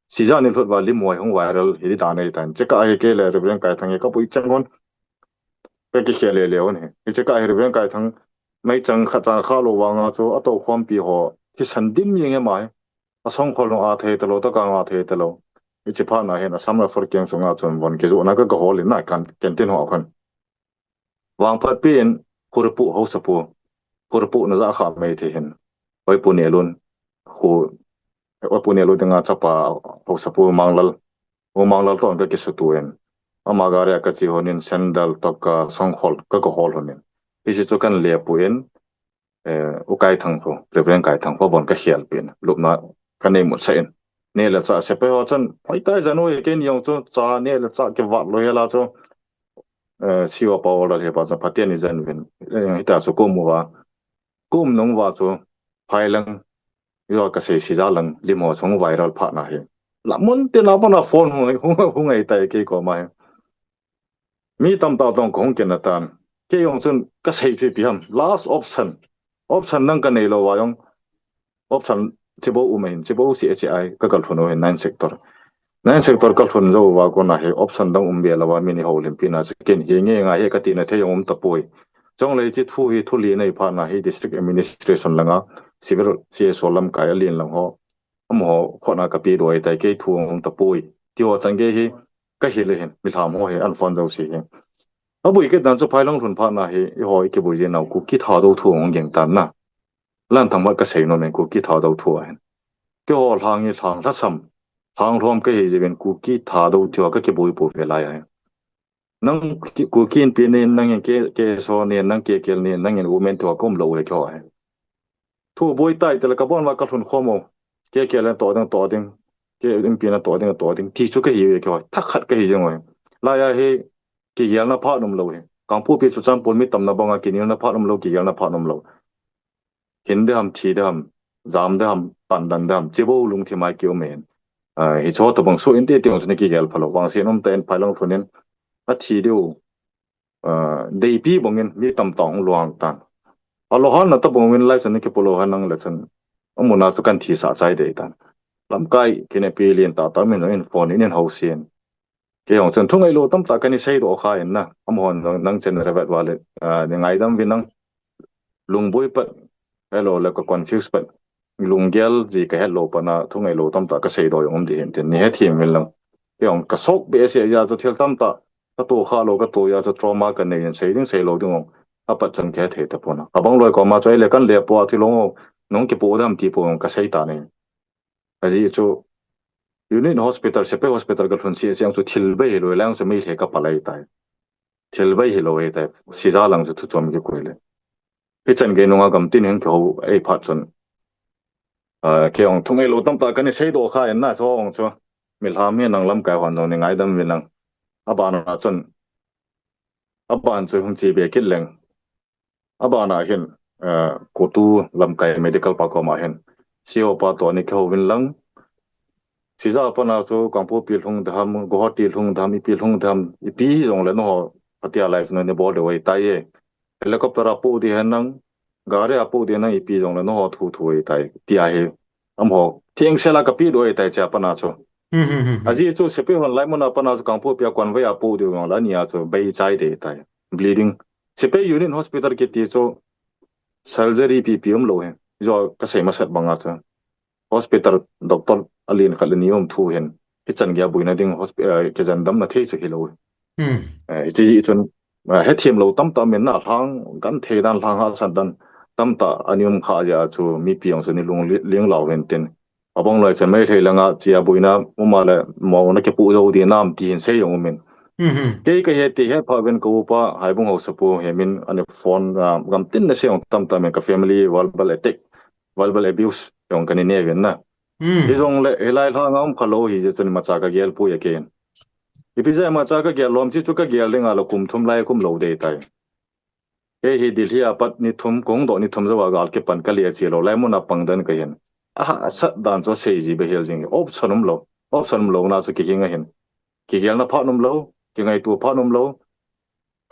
Si ja ni lut va lim hoi hung viral hi di ta nei tan. Che ka he ke le Reverend Kai Thang he ka pui chang kon. Pe ki khia le le on he. Che ka he Reverend Kai Thang mai chang kha chang kha lo wa nga chu a to khom pi ho. Ki san dim yeng he ma he. A song khol no a thei ta lo ta ka nga thei ta lo. I chi pha na hin a sam la for kiang chu nga chun von ki zu na ka ka hol in na kan ken tin ho khan. Vangphat pi in, Khurpu Hausapu, Khurpu na za kha mai thei hin. Oi pu ne lun, khu, oi pu ne lun nga chapa Hausapu Manglal, u Manglal ton ka kisutu in. Ama gari a ka chi honin sandal to ka songkhol, ka ka hol honin. Isi chu kan le pu in, eh, u Kai Thang kho, Reverend Kai Thang kho von ka hial pin. Lupna ka nei mut sa in. Ne la cha se pe ho chan, oi tai zan oi ken yong chu, cha ne la cha ke vat lo he la chu. Eh, siwa pa order he pa chu Pathian ni zen vin. Eh, hita chu kum uva. Kum nung uva chu phai lang. Yo ka sei si ja lang lim ho chung viral pha na he. La mun te na pa na phone hung hung hung ai tai ke ko ma he. Mi tam ta tong ko hung ken na tan. Ke yong chun ka sei chu pi ham. Last option. Option nang ka nei lo wa yong. Option chibo um ahin, chibo si achi ai, ka kal thun o hin nine sector. Nine sector kal thun zo wa kona hi option dang um be lawa min i ho lim pi na chu ken hi nge nga hi ka ti na thei um ta poi. Chong lei chi thu hi thu li nei pha na hi district administration langa, civil C S O lam kai a lin lang ho. Am ho khona ka pi doi tai ke thu um ta poi. Ti ho chang ge hi ka hi le hin, mi tham ho hi an phone zo si hi. A bui ke dan chu phai long thun pha na hi, i ho i ke bui je nau ku ki tha do thu hong geng tan na. Lan thang mat ka sei nom in Kuki Thadou thu ahin. Keiho lhang hi lhang lhasam, lhang lhom ka hi jeh in Kuki Thadou tiho ka kiboi pou ve lai ahi. Nang Kuki Inpi nen, nangin K-, KSO nen, nang KKL nen, nangin women tiho ka um lou ve keiho ahi. Thu boi tai tile ka bon uva ka lhun khom u. KKL in toh ding, toh ding. K-, Inpi in toh ding, toh ding. Ti chu ka hi ve keiho. Thakhat ka hi jeng u ahi. Lai a hi kigelna phat um lou hi. Kangpokpi Churachandpur mi tamna banga kinelna phat um lou, kigelna phat um lou. Hin de ham, thi de ham, jam de ham, pandan de ham, chibo lungthim a ki um in. Ah, hicho tobang soh inte ti jong chun kigel phalou. Vangset um tah in phai lang lhun in, athi diu, ah, deipi bangin mi tamtah hung luang tan. Alo han na tobang in lai chun kipu lou han nang le chun. Amun a chu kan thisah chai dei tan. Lamkai kinepi lien tah tah min in phone in in housen. Kei jong chun thu ngailou tamtah kana seidoh kha in na. Amahon nang, nang chen revet uva le, ah, nei ngaidam uvin nang. Lungboi pat, helou le ka confuse pat. Lunggel ji ka helou pat na thu ngailou tamtah ka seidoh jong um ding ahin tin. Nei hethem uvin lang. Kei jong ka shock behseh jeh a chu thil tamtah ka toh kha lou, ka toh jeh a chu trauma ka nei in sei ding sei lou ding jong apat chun ka hethei tapon a. Abang loi koma chu ahile kan le pou a thil jong nang kipoh dem ti pou jong ka sei tan ahi. Ajeh chu Unit Hospital, Sepai Hospital ka lhun seh seh jong chu thil bei hilou, lang chu Meitei ka palai tai. Thil bei hilou ahi tai. Sija lang chu thu chom kikoi le. Hichan gei nunga gamtin hin kihou ei phat chun. Ah, kei jong thu ngailou tamtah kana seidoh kha in na chu jong chu. Milham hi nang lamkai hon jong nei ngaidam uvin lang. Aban a chun. Aban chu hung chi be kit leng. Aban a hin, eh, Kotu lamkai medical pa koma hin. C O pa toh nei kihou uvin lang. Sija pat na chu Kangpokpi lhung dem, Guwahati lhung dem, ipi lhung dem, ipi jong le nangho, atia lai chu nei bol diu ahi tai e. Helicopter a poh ding hen nang, gari a poh ding nang, ipi jong le nangho thu thu ahi tai, tia hi. Amaho, thengsel a ka pedoh ahi tai chia pat na chu. Hmm, hmm, hmm, hmm. Ajeh chu Sepai hon lai mun a pat na chu Kangpokpi a convoy a poh diu jong le ani a chu bei chai dei tai. Bleeding. Sepai Unit Hospital kiti chu surgery pipi um lou hi. Jo ka sei masat bang a chu. Hospital doctor alen khat le ni um thu hin. Hichan gei a boina ding hospi-, eh, kijen damna thei chu hilou hi. Hmm. Eh, hichi hi chun, eh, hethem lou tamtah min na lhang kan thei dan lhang hahsat dan tamtah ana um kha jeh a chu mipi jong chu nei lung li-, ling lou hen tin. Abang loi chan Meitei langa chia boina um a le mo na kipoh jou ding nam ti hin sei jong um in. Hmm, hmm. Kei ka heti het pha uvin ka upa Haibung Haosapu hi min ani phone, ah, gamtin na sei jong tamtah min ka family verbal attack, verbal abuse jong kana nei uvin na. Hmm. Hijong le hilai lhang a um kha lou hi jeh chun imacha ka gel poi a ken. Ipi jeh a imacha ka gel lom chi chu ka gel ding a le kum thum lai kum lou dei tai. Kei hi Delhi a pat ni thum, kong doh ni thum jou a gal kipan ka lia chi lou, lai mun a pang den ka hin. Ahahsat dan chu sei ji be hel jing hi. Option um lou. Option um lou na chu kihing ahin. Kigelna phat um lou, kingaito phat um lou.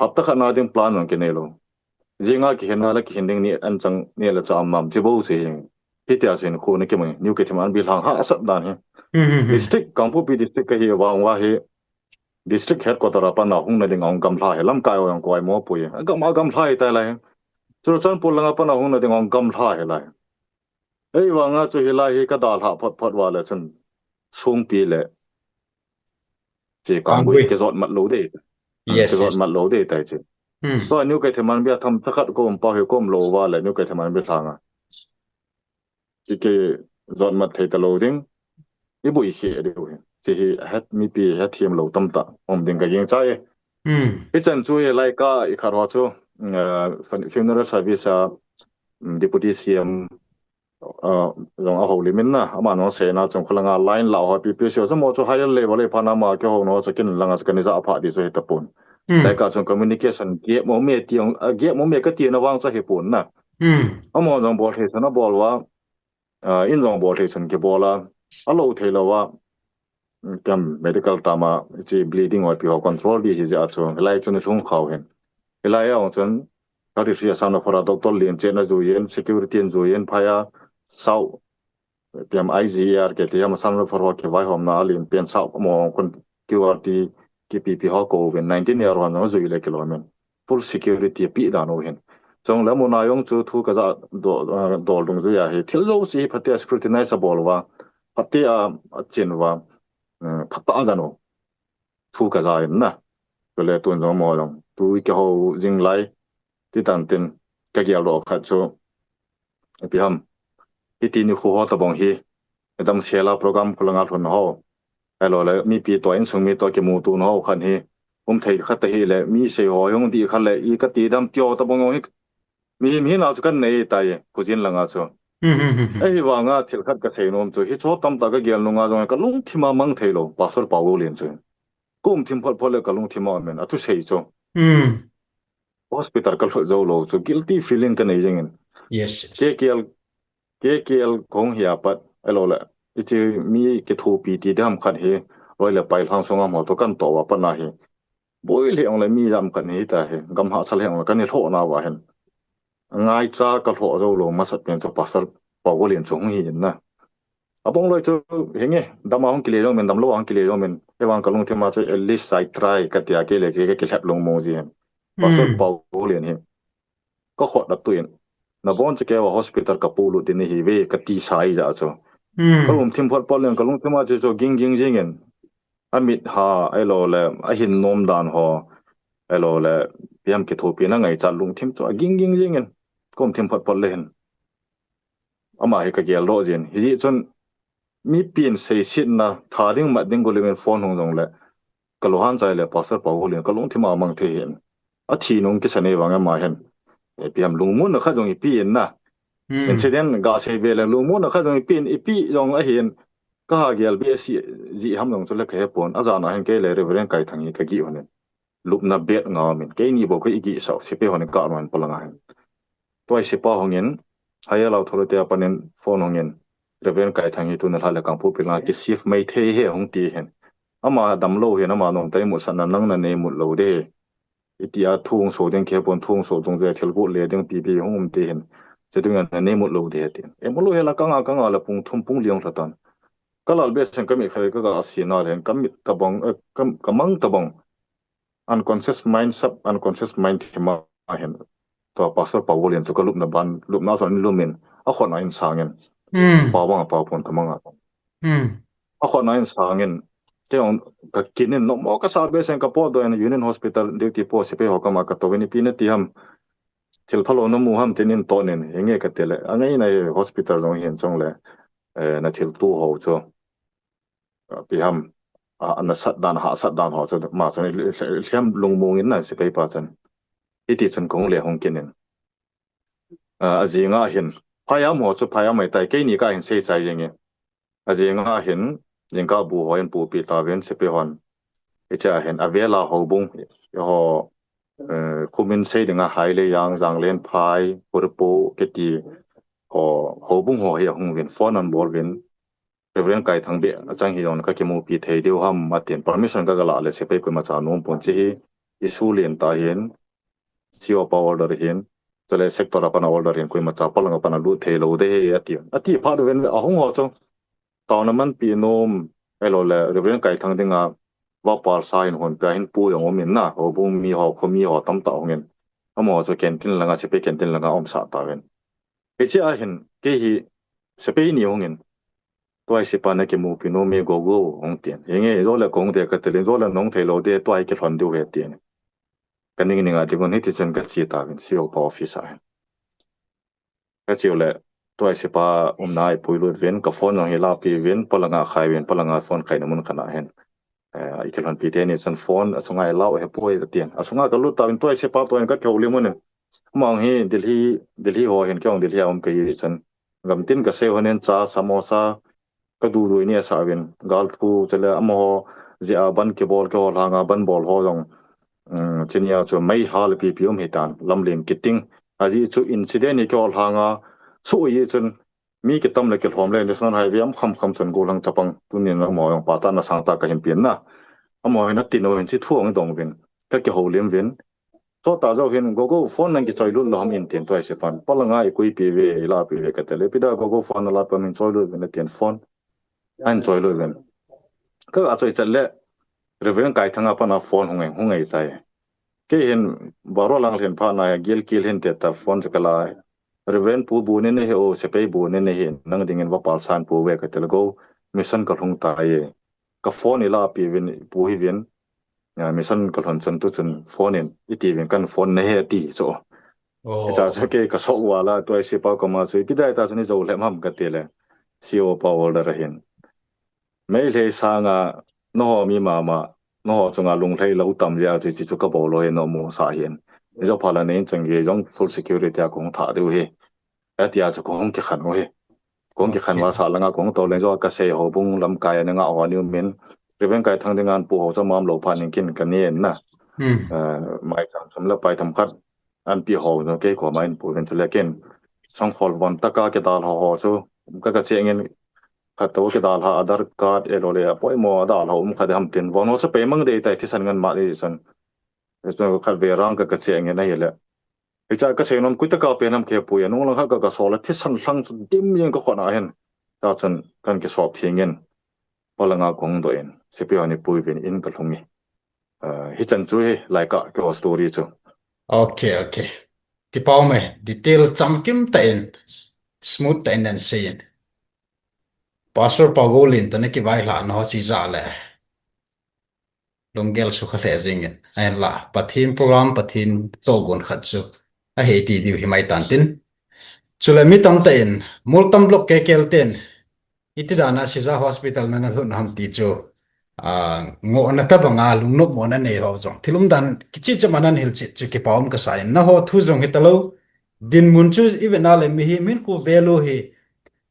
Hapta khat na ding plan jong kinei lou. Jing a kihin na le kihin ding ni an chang ni le cha am am chi bou si hi. Hitia chu hin khu na kimu, New Keithelmanbi lhang hahsat dan hi. Hmm, hmm, hmm. District, Kangpokpi district ka hi vang uva hi, district headquarter a pat na hung na ding a hung gamla hi, lamkai a hung koi mo pui. A gam a gamla hi tai lai. Churachandpur langa pat na hung na ding a hung gamla hi lai. Ei vang a chu hi lai hi ka dalha phot phot uva le chun sungpi le chi Kanggui. Kanggui kijot mat lou dei. Hmm, yes, kijot yes. Mat lou dei tai chi. Hmm. So New Keithelmanbi a themcha khat ka um pau hi ka um lou uva le New Keithelmanbi lhang a chi kijot mat thei ta lou ding. I bui hi a diu hi. Chi hi het mipi het thim lou tamtah um ding ka ging chai. Hmm. I chan chu hi lai ka i khat ho chu, uh, funeral service a, um, Deputy C M, uh, jong a houlim in na, ama nung sei na chung kholanga line la ho P P C ho chu mo chu higher level e pha na ma ke ho no chu kin langa chu kan i ja pha di chu hi ta pon. Hmm. Lai ka chung communication gap mo me ti ong, uh, gap mo me ka ti na vang chu hi pon na. Hmm. Amo jong bol thei sa na bol uva, uh, in jong bol thei chun kibol a, a lo thei lou a, kam medical tama, chi bleeding ho pi ho control di hi jeh a chu, hilai chu ni lhung khau hin. Hilai a chun, thirty-three Assam Rifle a doctor lien chetna jui in, security in jui in, phai a, sau, piam I G R ke ti ham Assam Rifle ho kivaihomna a lien pen sau, mo kun Q R T, K P P ho ko uvin, nineteen year ho jui le kilom in. Full security pi dan u hin. Chong le muna jong chu thu ka ja do, ah, dol dungjui a hi. Thil jouse hi phatea scrutinize a bol uva, phatea a chin uva, um, phatah a gan u. Thu ka ja in na. Chule tun jong mo jong. Tu i kihou jing lai. Ti tan tin ka gel doh khat chu. Ipi ham. Hiti nikho ho tabang hi. Idam sela program kholanga lhun ho. Ahilou le, mipi toh insung mi toh kimuto na ho khat hi. Um thei khat ahi le, mi sei ho jong di khat le, i ka ti dam tio tabang hi. Mi, mi nau chu kan nei tai, khojin langa chu. Hmm, hmm, hmm, hmm. Ahivanga thil khat ka sei nom chu. Hicho tamtah ka gel nunga jong ka lungthim a mang thei lou, Pastor Paugoulian chu. Ka um thim phot phot le ka lungthim a um in, a thu sei chu. Hmm. Hospital ka lhut jou lou chu, guilty feeling ka nei jing in. Yes, yes. K K L K K L kong hi apat, ahilou le, hiche mi kithopi ti dam khat hi, loi le pai lhang sunga mo to kan to uva pat na hi. Boi le ong le mi dam khat hi ta hi, gam hahsa le ong le kan hi lhoh na uva hin. Ngaicha ka lhoh jou lou masat pen chu Pastor Paugoulian chu hung hi in na. Abang loi chu hinge, dam a hung kile jong min, dam lou a hung kile jong min, hivang ka lungthim a chu at least I try ka tia kei le kei ka kilhep lungmong ji hin. Pastor Hmm. Paugoulian hi. Ka khut a tui in. Na bon che kei uva hospital ka polut ding ahi ve ka ti sa i ja chu. Hmm. Ka um thim phot phot leng ka lungthim a chu chu ging ging jing in. A mit ha, ahilou le, a hin nom dan ho. Ahilou le, piam kithopi na ngaicha lungthim chu a ging ging jing in. Ka um thim phot phot le hin. Ama hi ka gel doh jin. Hijeh chun, mipin seisetna, tha ding mat ding gulim in phone hung jong le. Ka lunghan chai le Pastor Paugoulian, ka lungthim a mang thei hin. A thi nung kisa nei vang ama hin. Ipi ham lungmonna khat jong ipi in na. Hmm. Incident ga sei ve le lungmonna khat jong ipi in, ipi jong ahin. Ka ha gel be si ji ham jong chu le ka he pon. A jan a hin kei le Reverend Kaithang hi ka gih hon in. Lupna bet ngau min. Keini bou ka i gih sau, sepai hon in ka nuan palanga hin. Tua i sepa hung in, higher authority a panin phone hung in, Reverend Kaithang hi tuna lha le Kangpokpi langa ki shift mai thei e hung ti hin. Ama dam lou hin, ama nom tai mu sa na nang na nei mut lou de. Iti a thu hung so ding ke pon thu hung so dung je thil gu le ding pi pi hung um ti hin. Che dung na nei mut lou de tin. E mu lou he la ka nga ka nga la pung thum pung li hung lha tan. Ka lal be sen ka mit khai ka ga si na le ka mit tabang, eh, ka, ka mang tabang. Unconscious mind, sub unconscious mind thim a hin. Tua Pastor Paugoulian chu ka lupna ban, lupna chu an lum in, a khut a in sang in. Hmm. Pau bang a pau pon ta mang a. Hmm. A khut a in sang in. Kei ong ka kin in nom mo ka sa be sen ka potdoh in Union Hospital duty po sepai ho kama ka tou in ipi na ti ham. Thil phalou na mu ham tin in ton in. Hinge ka ti le. A ngai na hospital jong hin chong le. Eh, na thilto ho chu. Ipi ham, a, a nasat dan, hahsat dan ho chu, ma chun i, i, i lhem lungmong in na sepai pa chun. Hiti chun kong le hung kin in. A, a jing a hin, phai am ho chu phai am mai tai, keini ka hin sei chai jing e. A jing a hin, jingkah bu ho in pupi tauvin sepai hon. Hiche a hin, a vel a houbung, ho, eh, khumin sei ding a Haileyang, Janglenphai, Purpo, kiti, ho, houbung ho hi a hung uvin, phone an bol uvin, Reverend Kaithang beh, achang hi jong ka kimupi thei diu ham, atin permission ka ga la le sepai koima cha nom pon che hi, issue len ta hin, C O pa order hin, Chule sector a pat a order hin koima cha polanga pat a lut thei lou ding ahi ati. Ati phat uvin ahung ho chu tournament pi nom, ahilou le Reverend Kaithang dinga vapal sa hin hon pia hin pu jong um in na, houbung mi ho, khomi ho tamtah hung in. Amaho chu canteen langa, sepai canteen langa um sah tauvin. Hiche a hin, kei hi sepai ni hung in, tua hi sepai na kimupi nom e Gogo hung tin. Hinge, jo le kong de ka telin, jo le nong thei lou de, tua hi kilhon diu he tin. Ka ning ning a dingun hiti chun ka che tauvin, C O pa office a hin. Ka che u le, tua hi sepai umna a i puilut uvin, ka phone jong hi lapi uvin, polanga khai uvin, polanga phone khaina mun khat a hin. Eh, i kilhonpi teni chun phone, asunga i lau he poi, ka tin. Asunga ka lut tauvin tua hi sepai toh hin ka kihoulim un. Amahon hi Delhi, Delhi ho hin kei jong Delhi a um ka hi chun. Gamtin ka sei hon in cha, samosa, ka dudu ni asa uvin. Gal thu, chule amaho, jeh a ban kibol, keiho lhanga ban bol ho jong. Um, chunia chu mei hal pipi um hitan, lamlen kiting. Ajeh chu incident hi keiho lhanga, su ji chun, mi kitam le kilhom le National Highway am kham kham chun gollhang chapang tunin amaho jong pachatna sangtah ka hin pen na. Amaho hin atin uvin chi thu ong dong uvin. Ka kihoulim uvin. Chota jou hin Gogo phone nang kichoi lut lou ham in tin tua hi sepai. Polanga i kuipi uve, i lapi uve ka tile. Ipi dia Gogo phone na lapi ham in choi lut uvin atin phone. Ahin choi lut uvin. Ka ga choi chat le Reverend Kaithang a pat a phone hung e, hung e tai. Kei hin baro lang lhin phat na gil kil hin te ta phone cha ka la. Reverend pu bu ni ni he o, sepai bu ni ni he, nang dingin vapal sa hin pu uve ka tile Go, mission ka lhung tai. Ka phone i lapi uvin, pu hi uvin. Ya, mission ka lhon chun tu chun phone in, iti uvin kan phone na he ti chu. Oh. Hicha chu kei ka shock vala, tua hi sepai koma chu, ipi dia ta chun i jou lhem ham ka tile. C O pa order ahin. Meitei sanga, nangho mi mama, nangho chunga lunglhai lou tam jeh a chu hiche chu ka bol lou hi namu sa hin. Ijo phala nei chang ge jong full security a kong tha diu hi. Atia chu kong kikhen u hi. Kong kikhen va sa langa kong to leng jo ka sei houbung lamkai a nga ho ni um in. Reverend Kaithang dinga pu ho chu mam lou phat in kin ka ni in na. Hmm. Eh, mai chang sum le pai themkhat. An pi ho jong kei koma in pu uvin chule ken. Sangkhol von taka kidal ho ho chu. Ka ka cheng in khat to kidal ha Aadhaar card e lo le a poimo a dal ho um khat ham tin. Von ho chu pei mang dei tai thisan ngen ma le san. Chu khat ve rang ka ka cheng in ahile. Hicha ka sei nom koi taka pen ham kei pu a nung lang khat ka ka sol a thisan lhang chu dim jeng ka khut a hin. Ta chun kan kisop thing in. Polanga kong doh in. Sepai hon i pui uvin in ka lhung e. Ah, hichan chu hi, lai ka, keiho story chu. Okay, okay. Kipa um e, detail chamkim tah in, smooth tah in nan sei in. Pastor Paugolin toh na kivaihlah na ho chu ijat le. Lunggel sukha lheh jing in. Ahinla, Pathen program, Pathen tohgon khat chu. Ahi ti diu hi mai tan tin. Chule mi tamtah in, Multan Block K K L ten, iti dan a Shija Hospital na na lhut na ham ti chu, ah, ngohna tabang a lungnop mo na nei ho jong. Thil umdan kicheh cheh ma nan hilchet chu kipa um ka sa in. Nangho thu jong hi talou. Dinmun chu i vet na le mihem hinkho value hi.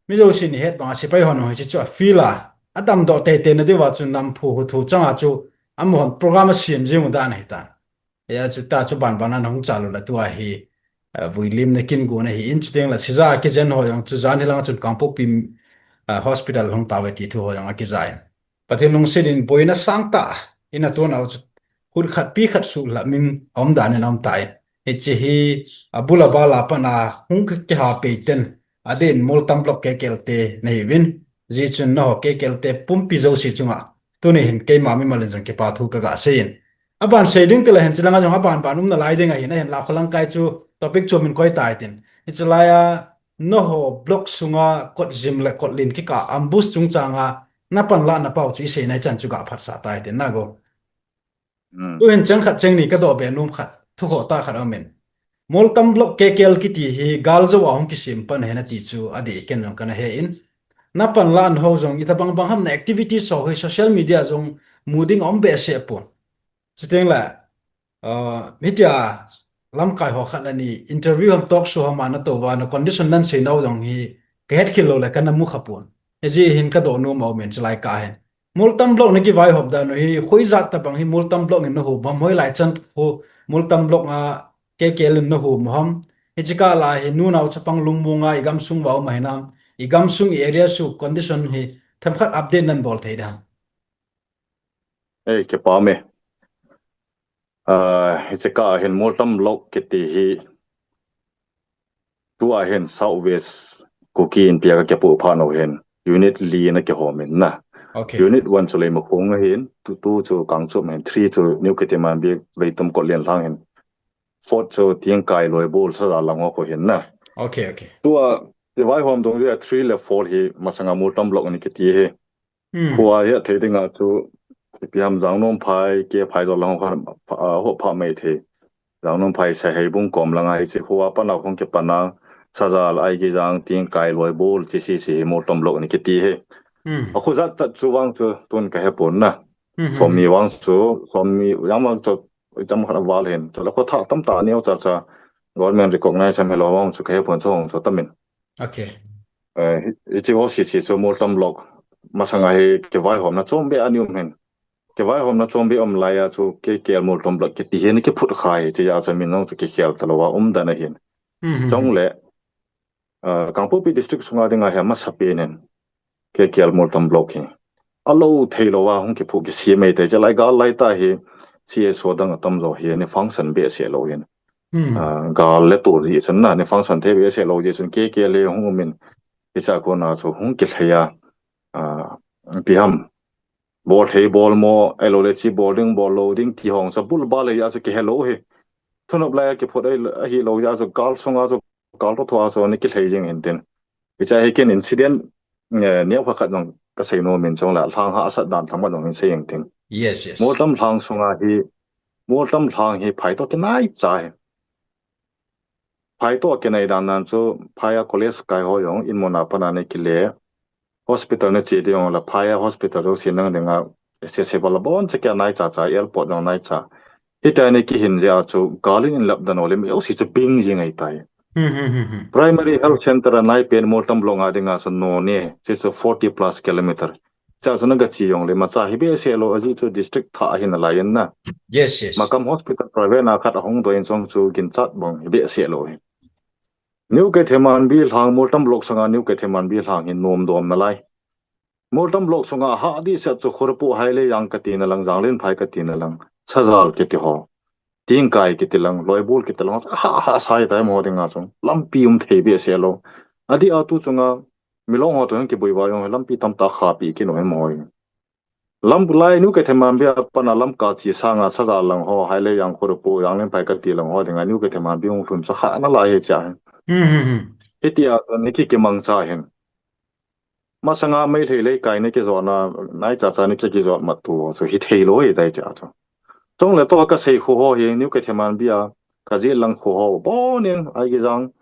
Mi jousen i het bang a sepai hon hiche chu a feel a. A damdoh teitei na diuva chu nam phu hu thu chang a chu amahon program a siam jing u dan ahi tan. Hia chu ta chu banban a na hung chalu la tua hi, eh, vuilimna kin gon ahi in chuteng le Shija a kijen ho jong chu jan hi lang chun Kangpokpi, eh, hospital hung tauve ti thu ho jong a kija in. Pathen lungset in boina sangtah in a tun a chu khut khat pi khat suhlhah min a um dan in a um ta in. Hiche hi a bul a bal a pat a hung kiha pei ten a din Multan Block K K L te na hi uvin. Hijeh chun nangho K K L te pumpi jouse chunga tuni hin keima mimal in jong kipa thu ka ga sei in. Aban sei ding tile hin chulanga jong aban ban um nalai ding ahin, ahinla kholangkai chu topic chu min koi tai tin. Hiche lai a nangho block sunga kot jim le kot lin kikah ambush chungchang a na panlah na pau chu i sei nai chan chu ga phatsah tai tin na Go. Hmm. Tu hin chang khat chang ni ka doh be nom khat, thu khoh tah khat a um in. Multan Block K K L kiti hi gal jou a hung kisem pan ahi na ti chu adih ken jong kana he in. Na panlah na ho jong itobang bang ham na activities ho hi social media jong mu ding a um behseh pon. Chuteng le, uh, hitia lamkai ho khat le ni interview ham talk show ham a na tou va na condition nan sei nau jong hi ka het khel lou le kana mu kha pon. Hijeh hin ka doh nom a um in chulai kah hin. Multan Block na kivaihop dan u hi, koi jat tobang hi Multan Block in na hum ham, hoilai chan ho Multan Block a K K L in na hum u ham. Hiche kah lai hi, nu nao chapang lungmong a i gamsung va um ahi nam, i gamsung i area sung condition hi, themkhat update nan bol thei ding ham. Ei, kipa um e. Ah, hiche kah hin Multan Block kiti hi, Tua hin South West Kuki Inpi a ka kipoh phat u hin unit li na kihom in na. Okay. Unit one chu Leimakhong ahin, tu, tu chu Kangchup ahin, three chu New Ketemanbi, Veitum Kotlen lang hin. Fourth chu Tingkai, Loibol, Sajal lang ho khu hin na. Okay, okay. Tua, i vaihom dungjuia three le four hi masanga Moltom Block ni kiti hi. Hmm. Khua hi athei dinga chu, ipi ham Jangnomphai, Keiphai jol lang ho kha, ah, ho pha mai thei. Jangnomphai Saiheibung kom langa hiche khua pana hung kipana, Sajal, Aigejang, Tingkai, Loibol, hiche sese hi Moltom Block ni kiti hi. Hmm. Akhu jat jat chu vang chu tun ka hepon na. Hmm. Somni vang chu, somni jang vang chu, icham khat aval hin. Chule kho thah tamtah neo cha cha, government recognize am hilou vang chu ka hepon chu hung chu tamin. Okay. Eh, hi, hiche ho sese chu Moltom Block masanga hi kivaihomna chom beh a ni um hin. Kivaihomna chom beh um laiya chu K K L Moltom Block kiti hi ana kiphut kha hi, hichea chu min jong chu kikhel talou a um dan ahin. Hmm. Chule, ah, Kangpokpi district sunga dinga hi amasapen in K K L Moltom Block hi alou theilou a hung kiphu kisem mai te, chulai gal laitah hi C S O dang atamjo hi ana function behseh lou hin. Hmm. Ah, gal le tua jeh chun na, ana function thei behseh lou jeh chun K K L hi hung um in, hichea kona chu hung kilhei a, ah, ipi ham, bol thei bol mo, ahilou le hiche bol ding bol lou ding ti ho chu bulbul a chu kihelou hi. Thunop laiya kiphut ahi, ahilou jeh chu gal sunga chu gal toh thoa chu ana kilhei jing hin tin. Hichea hi ken incident, eh, neo khat khat jong ka seinom in, chule lhang hahsat dan themkhat jong hin sei jeng ting. Yes, yes. Moltom lhang sunga hi, Moltom lhang hi phai toh kinai cha hi. Phai toh kinai dan dan chu, phai a college kai ho jong in mun a pat ana kile. Hospital ana che ding jong le phai a hospital jouse nang dinga accessible abon cheh kia nai cha cha, airport jong nai cha. Hitia ana kihin jeh a chu gal in in lap dan u le mi jouse chu bing jing ahitai. Hmm, hmm, hmm, hmm. Primary Health Center anai pen Moltom Block a dinga chu Noney, hiche chu forty plus kilometer. Hichea chu na gache jong le imacha hi behseh lou, ajeh chu district thah ahi nalai in na. Yes, yes. Makam hospital private a khat ahung doi in jong chu ginchat bang hi behseh lou hi. New Ketemanbi lhang, Moltom Block sunga New Ketemanbi lhang hi nom dom nalai. Moltom Block sunga hah dehset chu Khorepoh, Hailejang kati na lang, Janglenphai kati na lang, Sajal kiti ho, Tingkai kiti lang, Loibol kiti lang, hah, hahsa tai amaho dinga chu. Lampi um thei behseh lou. Adeh a tu chunga Milong ho toh hin kiboi uva jong lampi tamtah khahpeh kit u hi amaho hi. Lam lai New Ketemanbi a pat a lam kache sanga Sajal lang ho, Hailejang, Khorepoh, Janglenphai kati lang ho dinga New Ketemanbi hung lhun chu hah nalai hichea hi. Hmm, hmm, hmm. Hitia chu ana ki, kimangcha hin. Masanga Meitei leikai ana kijotna, nai cha cha ana ki, kijot mat tu chu hithei lou ahitai hichea chu. Chule tua ka sei khu ho hi, New Ketemanbi a, ka jet lang khu ho, abonin, Aigejang,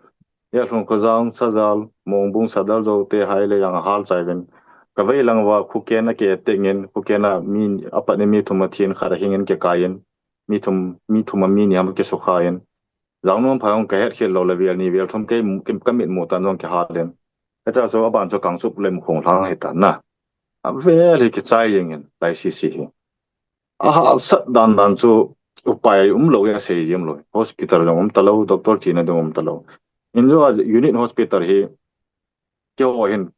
Yalhun Khojang, Sajal, Mongbung, Sadal, Joute, Hailejang ahal chai uvin. Ka vei lang uva, Khuken a ki attack in, Khuken a mi, apat ni mi thum athi in, khat ahing in kikai in, mi thum, mi thum a mi ni ham kisukha in. Jangnomphai jong ka het khel lou le, vel ni vel thum kei, kei ka mit mu tan jong kihal in. Hichea chu aban chu Kangchup Leimakhong lhang ahitan na. Avel hi kichai jeng in, lai sese hi. Ahahsat dan dan chu upai umlou a sei jeng lou. Hospital jong um talou, doctor chena ding um talou. In jo a unit hospital hi keiho hin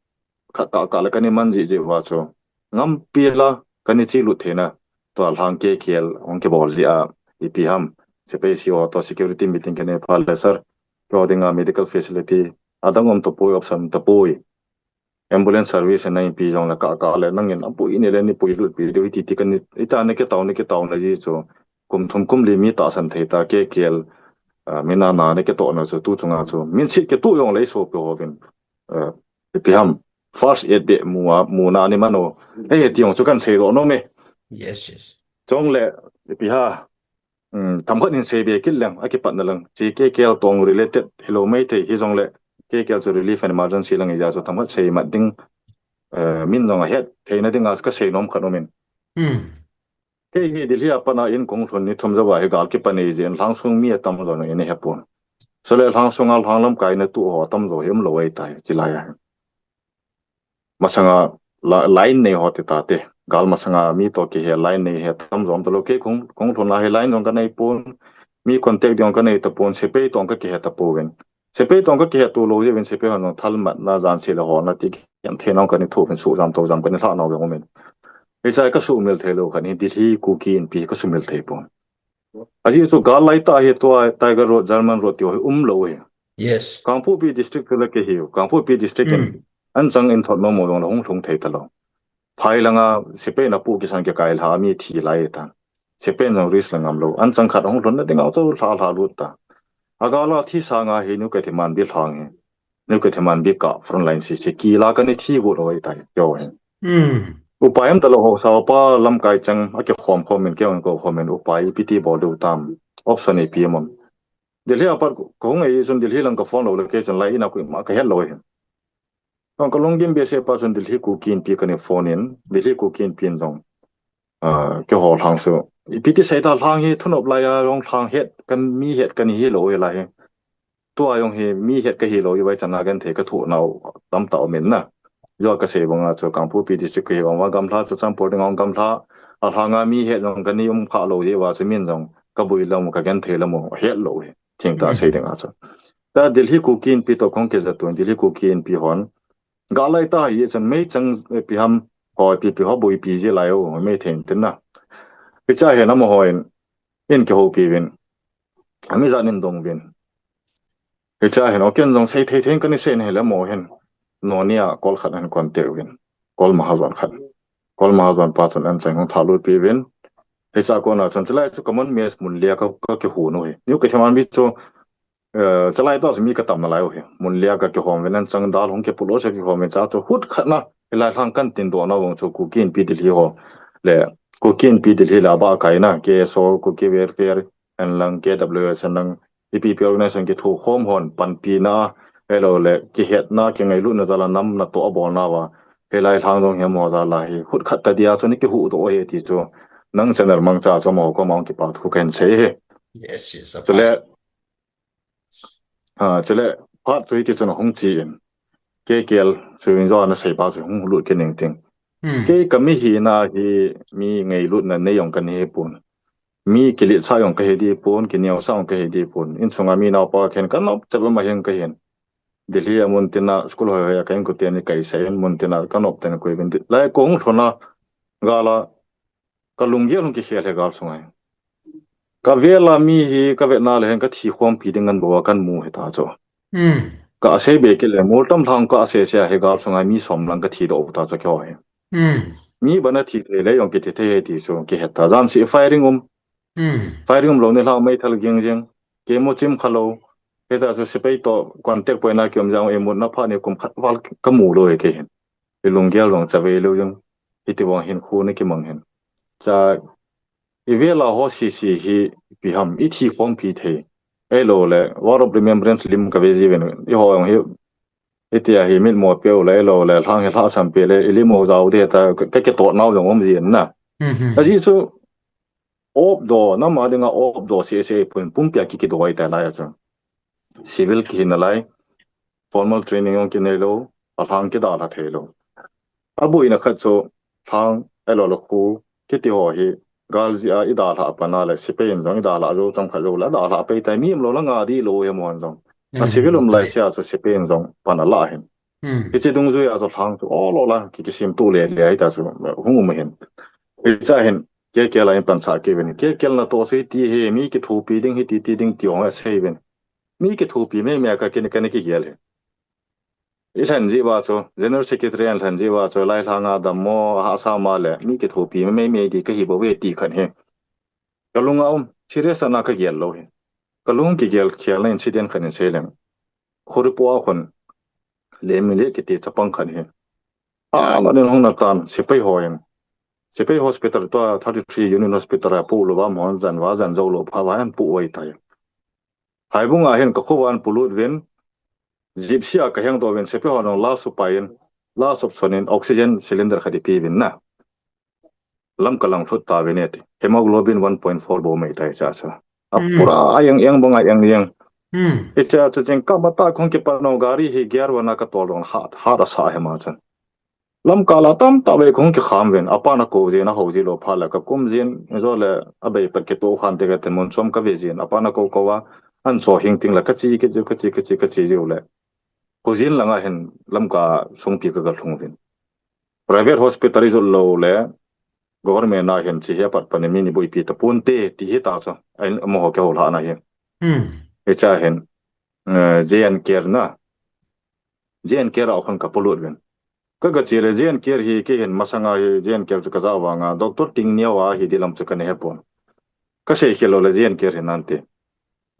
khat kah kah le kana man jeh jeh uva chu, ngampi la kana chelut theina, tua lhang K K L hung kibol jeh a, ipi ham, sepai C O toh security meeting kana phat le sir, keiho dinga medical facility adang um tapoi, option tapoi. Ambulance service ana ipi jong le kah kah le nangin apui ni le nei puilut pi diu hiti ti kana, hitia ana kitao, ana kitao na jeh chu, kum thum kum li mi tahsan thei ta K K L, ah, mi nana ana kitoh na chu, tu chunga chu, minset kitoh jong le i sopi hovin, eh, ipi ham, first aid beh mu a, muna ana man u. Hei, ti jong chu kan seidoh nom e. Yes, yes. Chule, ipi ham, um, themkhat hin sei be kit leng, akipatna lang. Hiche K K L toh related hilou maithei, hijongle, K K L chu relief and emergency lang ahi jeh a chu, themkhat sei mat ding, eh, min jong ahet theina dinga ka seinom khat um in. Hmm. Kei hi Delhi a pat a in kahung lhun ni thum jouva hi gal kipan ahi jeh in lhang sung mi atamjo in eihepon. Chule lhang sunga lhang lamkai natu ho atamjo hi umlou ahitai, chulai a. Masanga la-, line nei ho ti tate. Gal masanga mi toh kihe line nei hi atamjo um talou. Kei kahung, kahung lhun a hi line jong kanei pon. Mi contact ding jong kanei tapon. Sepai toh kakihe tapouvin. Sepai toh kakihe tulou jeh uvin sepai hon jong thalmatna, janse le holna ti kian thei nau kana thouvin, suhjam toujam kana lhah nau jong umin. Hichea ka sumil thei lou khat hi Delhi Kuki Inpi ka sumil thei pon. Ajeh chu gal laitah hi tua Tiger Road, German Road ti ho hi umlou hi. Yes. Kangpokpi district chu le kei hi u. Kangpokpi district in Hmm. anchang in thot nom mo jong le hung lhung thei talou. Phai langa sepai na pu kisan ke kai lha mi thi lai ta. Sepai na risk la ngam lou. Anchang khat hung lhun na ding a chu lha lha lut ta. Agala thi sanga hi nu ke thi man bi lhang hi. Nu ke thi man bi ka front line si si ki la ka ni thi gu lou ta. Yo hi. Hmm. Upai am ta lou ho sa pa lam kai chang a ke khom khom min ke on ko khom min upai pi ti bol du tam. Option e pi mon. Delhi a pat ko hung ei sun Delhi lang ka phone lou le ke chun lai ina ku ma ka het lou hi. Tong ka lunggim be se pa sun Delhi Kuki Inpi ka ni phone in, Delhi Kuki Inpi in jong. Ah, ke ho lhang su. Ipi ti sei ta lhang hi thunop lai a jong lhang het, ka mi het ka ni hi lou hi lai hi. Tua jong hi mi het ka hi lou hi vai chan a gen thei ka thu nau tam ta min na. Yo ka sei banga chu Kangpokpi district ka hi banga gamla chu Churachandpur ding a gamla. A lhanga mi het jong ka ni um kha lou hi va chu min jong ka bui lam ka gen thei lam het lou hi. Thing ta Hmm. sei ding a chu. Ta Delhi Kuki Inpi to kong ke za tu Delhi Kuki Inpi hon. Ga lai ta hi chan mei chang, eh, pi ham ho pi pi ho bui pi ji lai o mei theng tin na. Pi cha he na mo ho in, in ke ho pi vin. Ami za nin dong vin. Pi cha he no ken dong sei thei theng ka ni sei ne le mo hen. No ni a call khat an contact vin. Call ma ha zon khat. Call ma ha zon pa chan an chang hong tha lut pi vin. Pi cha ko na chan chalai chu common mess mun lia ka, ka ke hu no he. Niu ke thaman bi chu eh, chalai ta mi ka tam na lai u hi. Mun lia ka ke hom vin an chang dal hong ke pulo se ke hom vin cha chu hut khat na. Ilai hlang kan tin do na vong chu Kuki Inpi Delhi ho. Le Kuki Inpi Delhi la ba kai na K S O Kuki Welfare an lang K W S an lang ipi pi organization ke thu hom hon pan pi na. Hello le ke het na ke ngai lu na zala nam na to a bol na wa. Helai hlang dong he mo zala hi. Hut khat ta dia chu ni ke hu do he ti chu. Nang channel mang cha chu mo ko mang ki pa thu ken sei he. Yes, yes. Chule, ah, chule, phat chu hiti chun hung chi in. Ke kel, chu in zo na sei pa chu hung lut ke ning ting. Hmm. Ke ka mi hi na hi mi ngei lut na nei yong ka ni he pun. Mi kilit sa yong ka he di pun, ki neo sa yong ka he di pun. In sunga mi nau pa khen ka nop chap ma hin ka hin. Delhi a mun tina school hoi hoi a ka in ku te ni kai sa in mun tina ka nop ten ku bin. Lai ko hung thona gala ka lunggel hung ki khel he gal sungai. Ka vela mi hi ka vetna le hen ka thi khom pi ding ngan bo kan mu he ta chu. Hmm. Ka ase be ke le mul tam thang ka ase se he gal sungai mi som lang ka thi do ta chu kyo he. Hmm. Mi bana thi thei le yong ki thi thei he ti chu ki het ta jan si firing um. Hmm. Firing um lo ni hlang mei thal ging jing. Ke mu chim kha lo. He ta chu sepai to contact poi na kiom jang e mu na pha ni kum khat val ka mu lo he ke hin. I lunggel long cha ve lo jing. Hiti vang hin khu ni ki mang hin. Cha i vela ho si si hi pi ham i thi khom pi thei. Ei lo le War of Remembrance lim ka ve ji ven. I ho yong hi. Iti a hi mit mo pe le ei lo le hlang hi hla sam pe le i lim mo zau de ta ka ke to nau jong om ji na. Hmm. Ka ji chu op do na ma dinga op do si si pun pum pia ki ki do ai ta lai chu. Civil ki hin lai. Formal training yong ki nei lo. A hlang ki da la thei lo. A bu ina khat chu hlang ei lo le khu ki ti ho hi. Gal ji a i da la pa na le si pe in jong i da la jo chang kha jo la da la pe ta mi lo la nga di lo he mo jong. A Hmm. civil um lai sia chu si pe in jong pan a la hin. Hmm. Hichi dungjuia chu hlang chu o lo la ki kisim tu le le ai ta chu hung um hin. Hicha hin ke ke la in pan sa ke ven ke ke na to sui ti he mi ki thupi ding hi ti ti ding ti ong a sei ven. Mi ki thupi me me ka kin ka ni ki gel he. I hlan ji wa chu General Secretary an hlan ji wa chu lai hlang a dam mo ha sa ma le mi ki thupi me me ti ka hi bo ve ti khan he. Ka lung a um serious na ka gel lo he. Ka lung ki gel khel na incident khan in sei leng. Khuripo a khun le mi le kiti chapang khan hi. A la nen hung na tan sepai ho in. Sepai hospital to thirty three Union Hospital a pu lo ba mo zan wa zan zo lo pha wa an pu wai tai. Hai bung a hin ka khu wan pu lut vin. Gypsy a ka heng do vin sepai ho nong la su pa in la sop son in oxygen cylinder kha di pi vin na. Lam ka lang thut ta ve ne ti. Hemoglobin one point four bo mai tai cha sa. A Hmm. pura a yang yang bang a yang yang. Hmm. I cha chu cheng ka ma ta khong ki pa no gari hi gear wa na ka tol dong hat hat a sa he ma chan. Lam ka la tam ta ve khong ki kham ven. A pa na ko je na ho je lo pha la ka kum jin zo le a bei pat ki to khan te ka ten mon chom ka ve jin. A pa na ko ko wa an so hing ting la ka chi ki ju ka chi ka chi ka chi ju le. Ko jin la nga hin lam ka sung pi ka ka lhung vin. Private hospital i zot lo le government a hin chi hi a pat pan mi ni bui pi ta pun te ti hi ta chu. Ai mo ho ke ho la na hi. Hmm. E cha hin. eh, J N Care na. J N Care a khun ka polut uvin. Ka ga che le J N Care hi kei hin masanga hi J N Care chu ka ja vanga Doctor Tingneo a hi di lam chu ka na he pon. Ka sei khel lou le J N Care hi nante.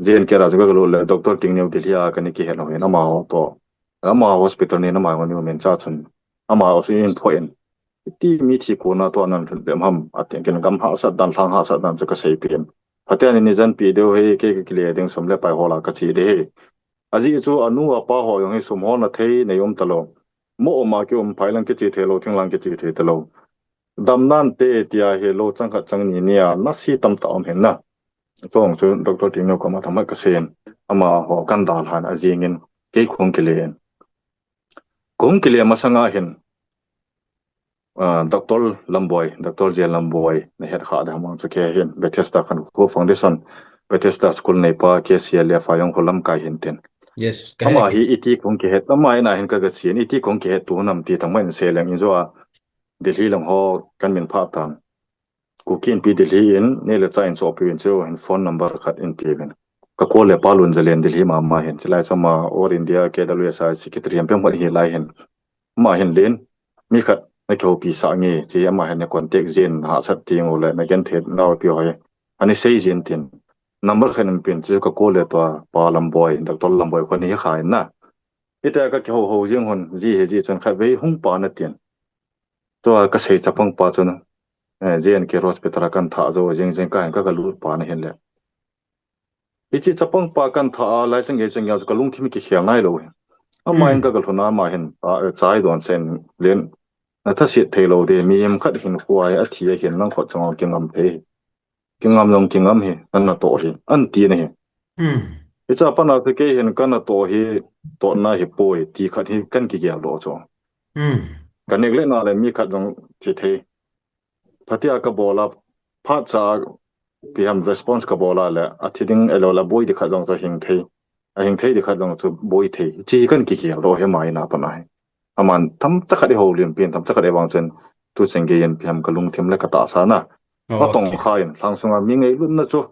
J N Care a chu ka ga lut le Doctor Tingneo Delhi a ka na kihet lou hin ama ho to. Ama hospital ni na ma ni men cha chun. Ama ho su in pho in. Iti mi thi ko na to nan lhun bem ham. A teng kin gam hahsat dan lhang hahsat dan chu ka sei pen. Pathen in ni jan pi deu he kei ka kile ding sum le pai ho la ka chi de he. Ajeh chu anu apa ho jong hi sum holna thei nei um talou. Mo um a ki um phai lang kichi thei lou, thing lang kichi thei talou. Dam nante tia hi lou chang khat chang ni nia, na si tam ta um hin na. Chong chu Doctor Tingneo koma thama ka sei in. Ama ho kan dalhan ajing in. Kei khong kile in. Khong kile masanga hin. Ah, Doctor Lamboi, Doctor J Lamboi, na het kha da mang chu kei hin, Bethesda Khankho Foundation, Bethesda School nei pa, K C L F a jong ho lamkai hin tin. Yes, ka Ama het. Hi iti khong kihet, ama hin a hin ka ga chi in, iti khong kihet tu nam ti thang mai in sei leng in jo a, Delhi lang ho kan min pha tan. Kuki Inpi Delhi in, nei le cha in chohpeh in chu hin phone number khat in pe uvin. Ka call le pa Lunjalen Delhi mama hin, chulai chu ama All India K W S I Secretary am pe mo hi lai hin. Ama hin len, mi khat na kihoupi sah nge, chi ama hin na contact jin, na hahsat teng u le, na genthei nau pi ho hi. Ani sei jin tin. Number khat in pe in chu ka call le tua, pa Lamboi, Doctor Lamboi khun hi kha in na. Ita ka kihou hou jing hun, ji hi ji chun khatvei hung pa na tin. Tua ka sei chapang pa chun, eh, J N Care Hospital a kan thah jo, jing jing ka hin ka ga lut pa na hin le. Hichi chapang pa kan thah a, lai chang ge chang ge chu ka lungthim kikhel nai lou hin. Ama hin Hmm. ka ga lhun a, ama hin, a, eh, chai don sen len. Na thasit thei lou de, mi em khat hin khuai a thi a hin nang khut chang kingam thei. Kingam jong kingam hi, an na toh hi, an ti na hi. Hmm. Hicha pana chu kei hin ka na toh hi, toh na hi poi, ti khat hi kan kigel doh chu. Hmm. Ka neglect na le mi khat jong thi thei. Phatia ka bol a, phat cha, pi ham response ka bol a le, a thi ding elo la boi di khat jong chu hing thei. A hing thei di khat jong chu boi thei. Chi hi kan kigel doh hi ama in a pana hi. Aman themcha khat i houlim pen, themcha khat i vang chun, tu cheng gei in pi ham ka lungthim le ka tahsa na. Oh, ka tong okay. Kha in, lhang sunga mi ngailutna chu.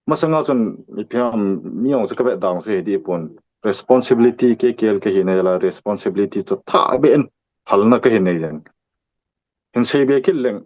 Masanga chun, pi ham, mi jong chu ka vet dang chu hi di pon. Responsibility, kei kel ka hi nei la, responsibility chu tha be in, halna ka hi nei jeng. Hin sei be kit leng.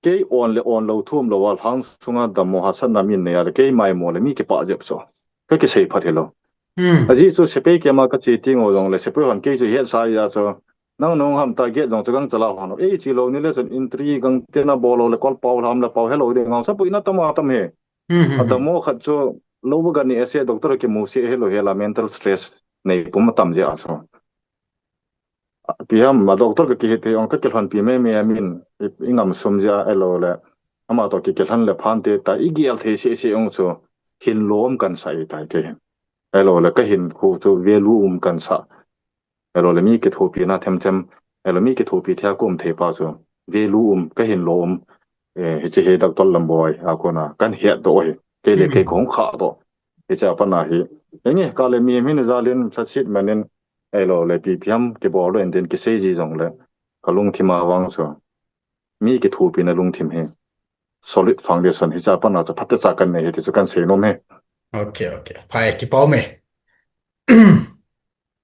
Kei on le on lou thum lou a lhang sunga dammo hahsatna min nei a le kei maimo le mi kipah jep chu. Ka kisei phat hilou. Hmm. Ajeh chu sepai kema ka che teng u jong le sepai hon kei chu het sa a chu. Nang nung ham ta gate jong chu gang chala hon. Ei chi lou ni le chun entry gang tena bol lou le kol pau lam le pau helou ding ngang sa pui na tam a tam he. Hmm, hmm, hmm. A dammo khat chu lou ba ga ni ase doctor kimu se helou he la mental stress nei pum a tam je a chu. Pi ham, a doctor ka kihet thei ong ka kilhonpi mei mei a min, i, i ngam sum jia elo le. Ama toh ki, kilhon le phan te ta, i gel thei se se ong chu, hin lom kan sa i tai te. Elo le ka hin khu chu value um kan sa. Elo le mi kithopi na them them, elo mi kithopi thei a kum thei pa chu. Value um, ka hin lom, eh, hiche hi doctor Lamboi, a kona, kan het doh hi. Kei le kei kong kha doh. Hiche a pana hi. Enge, ka le mi hin jalin, thasit manin, Elo le pi phiam kibol lou in tin kisei ji jong le. Ka lungthim a vang chu. Mi kithopina lungthim hi. Solid foundation hi cha pana cha phatecha kan nei hi ti chu kan sei nom e. Okay, okay. Phai kipah e.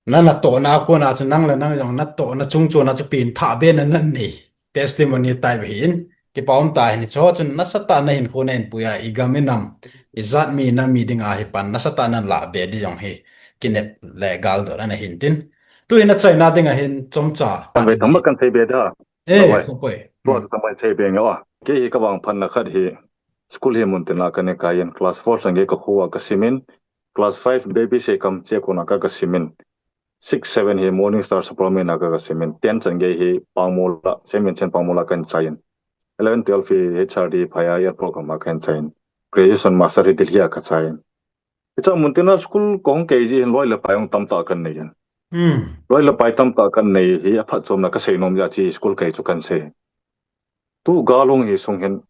Na, natohna a kona chu nang le nang jong natohna chungchon a chu pengthah be na nan nei. Testimony type hi in. Kipah um tah in, hiche ho chun nasatah in nahinkho nahin pui a, i gam i nam, i jat mi, i nam mi dinga hi pan, nasatah in nalah be di jong hi, kinep le galdot ana hin tin. Tu hin achaina dinga hin chomcha. Kan vei thangma kan sei be da. Eh, khopoi. Tua chu thangma sei be nge o. Kei hi ka vangphatna khat hi, school hi muntin a kana kai in, class four chan gei ka kho a ka sim in, class five baby sei kam che kona ka ka sim in. Six, seven hi Morning Star Supplement a ka ka sim in, ten chan gei hi Pangmol a, Saint Vincent Pangmol a kan chai in. Eleven, twelve hi H R D phai a airport gam a kan chai in. Graduation master hi Delhi a ka chai in. Hiche muntin a school kahung kai ji hin loi le pai hung tamtah kan nei in. Hmm. Loi le pai tamtah kan nei hi aphatchomna ka sei nom jeh a chi school kai chu kan sei. Tu gal hung hi sung hin.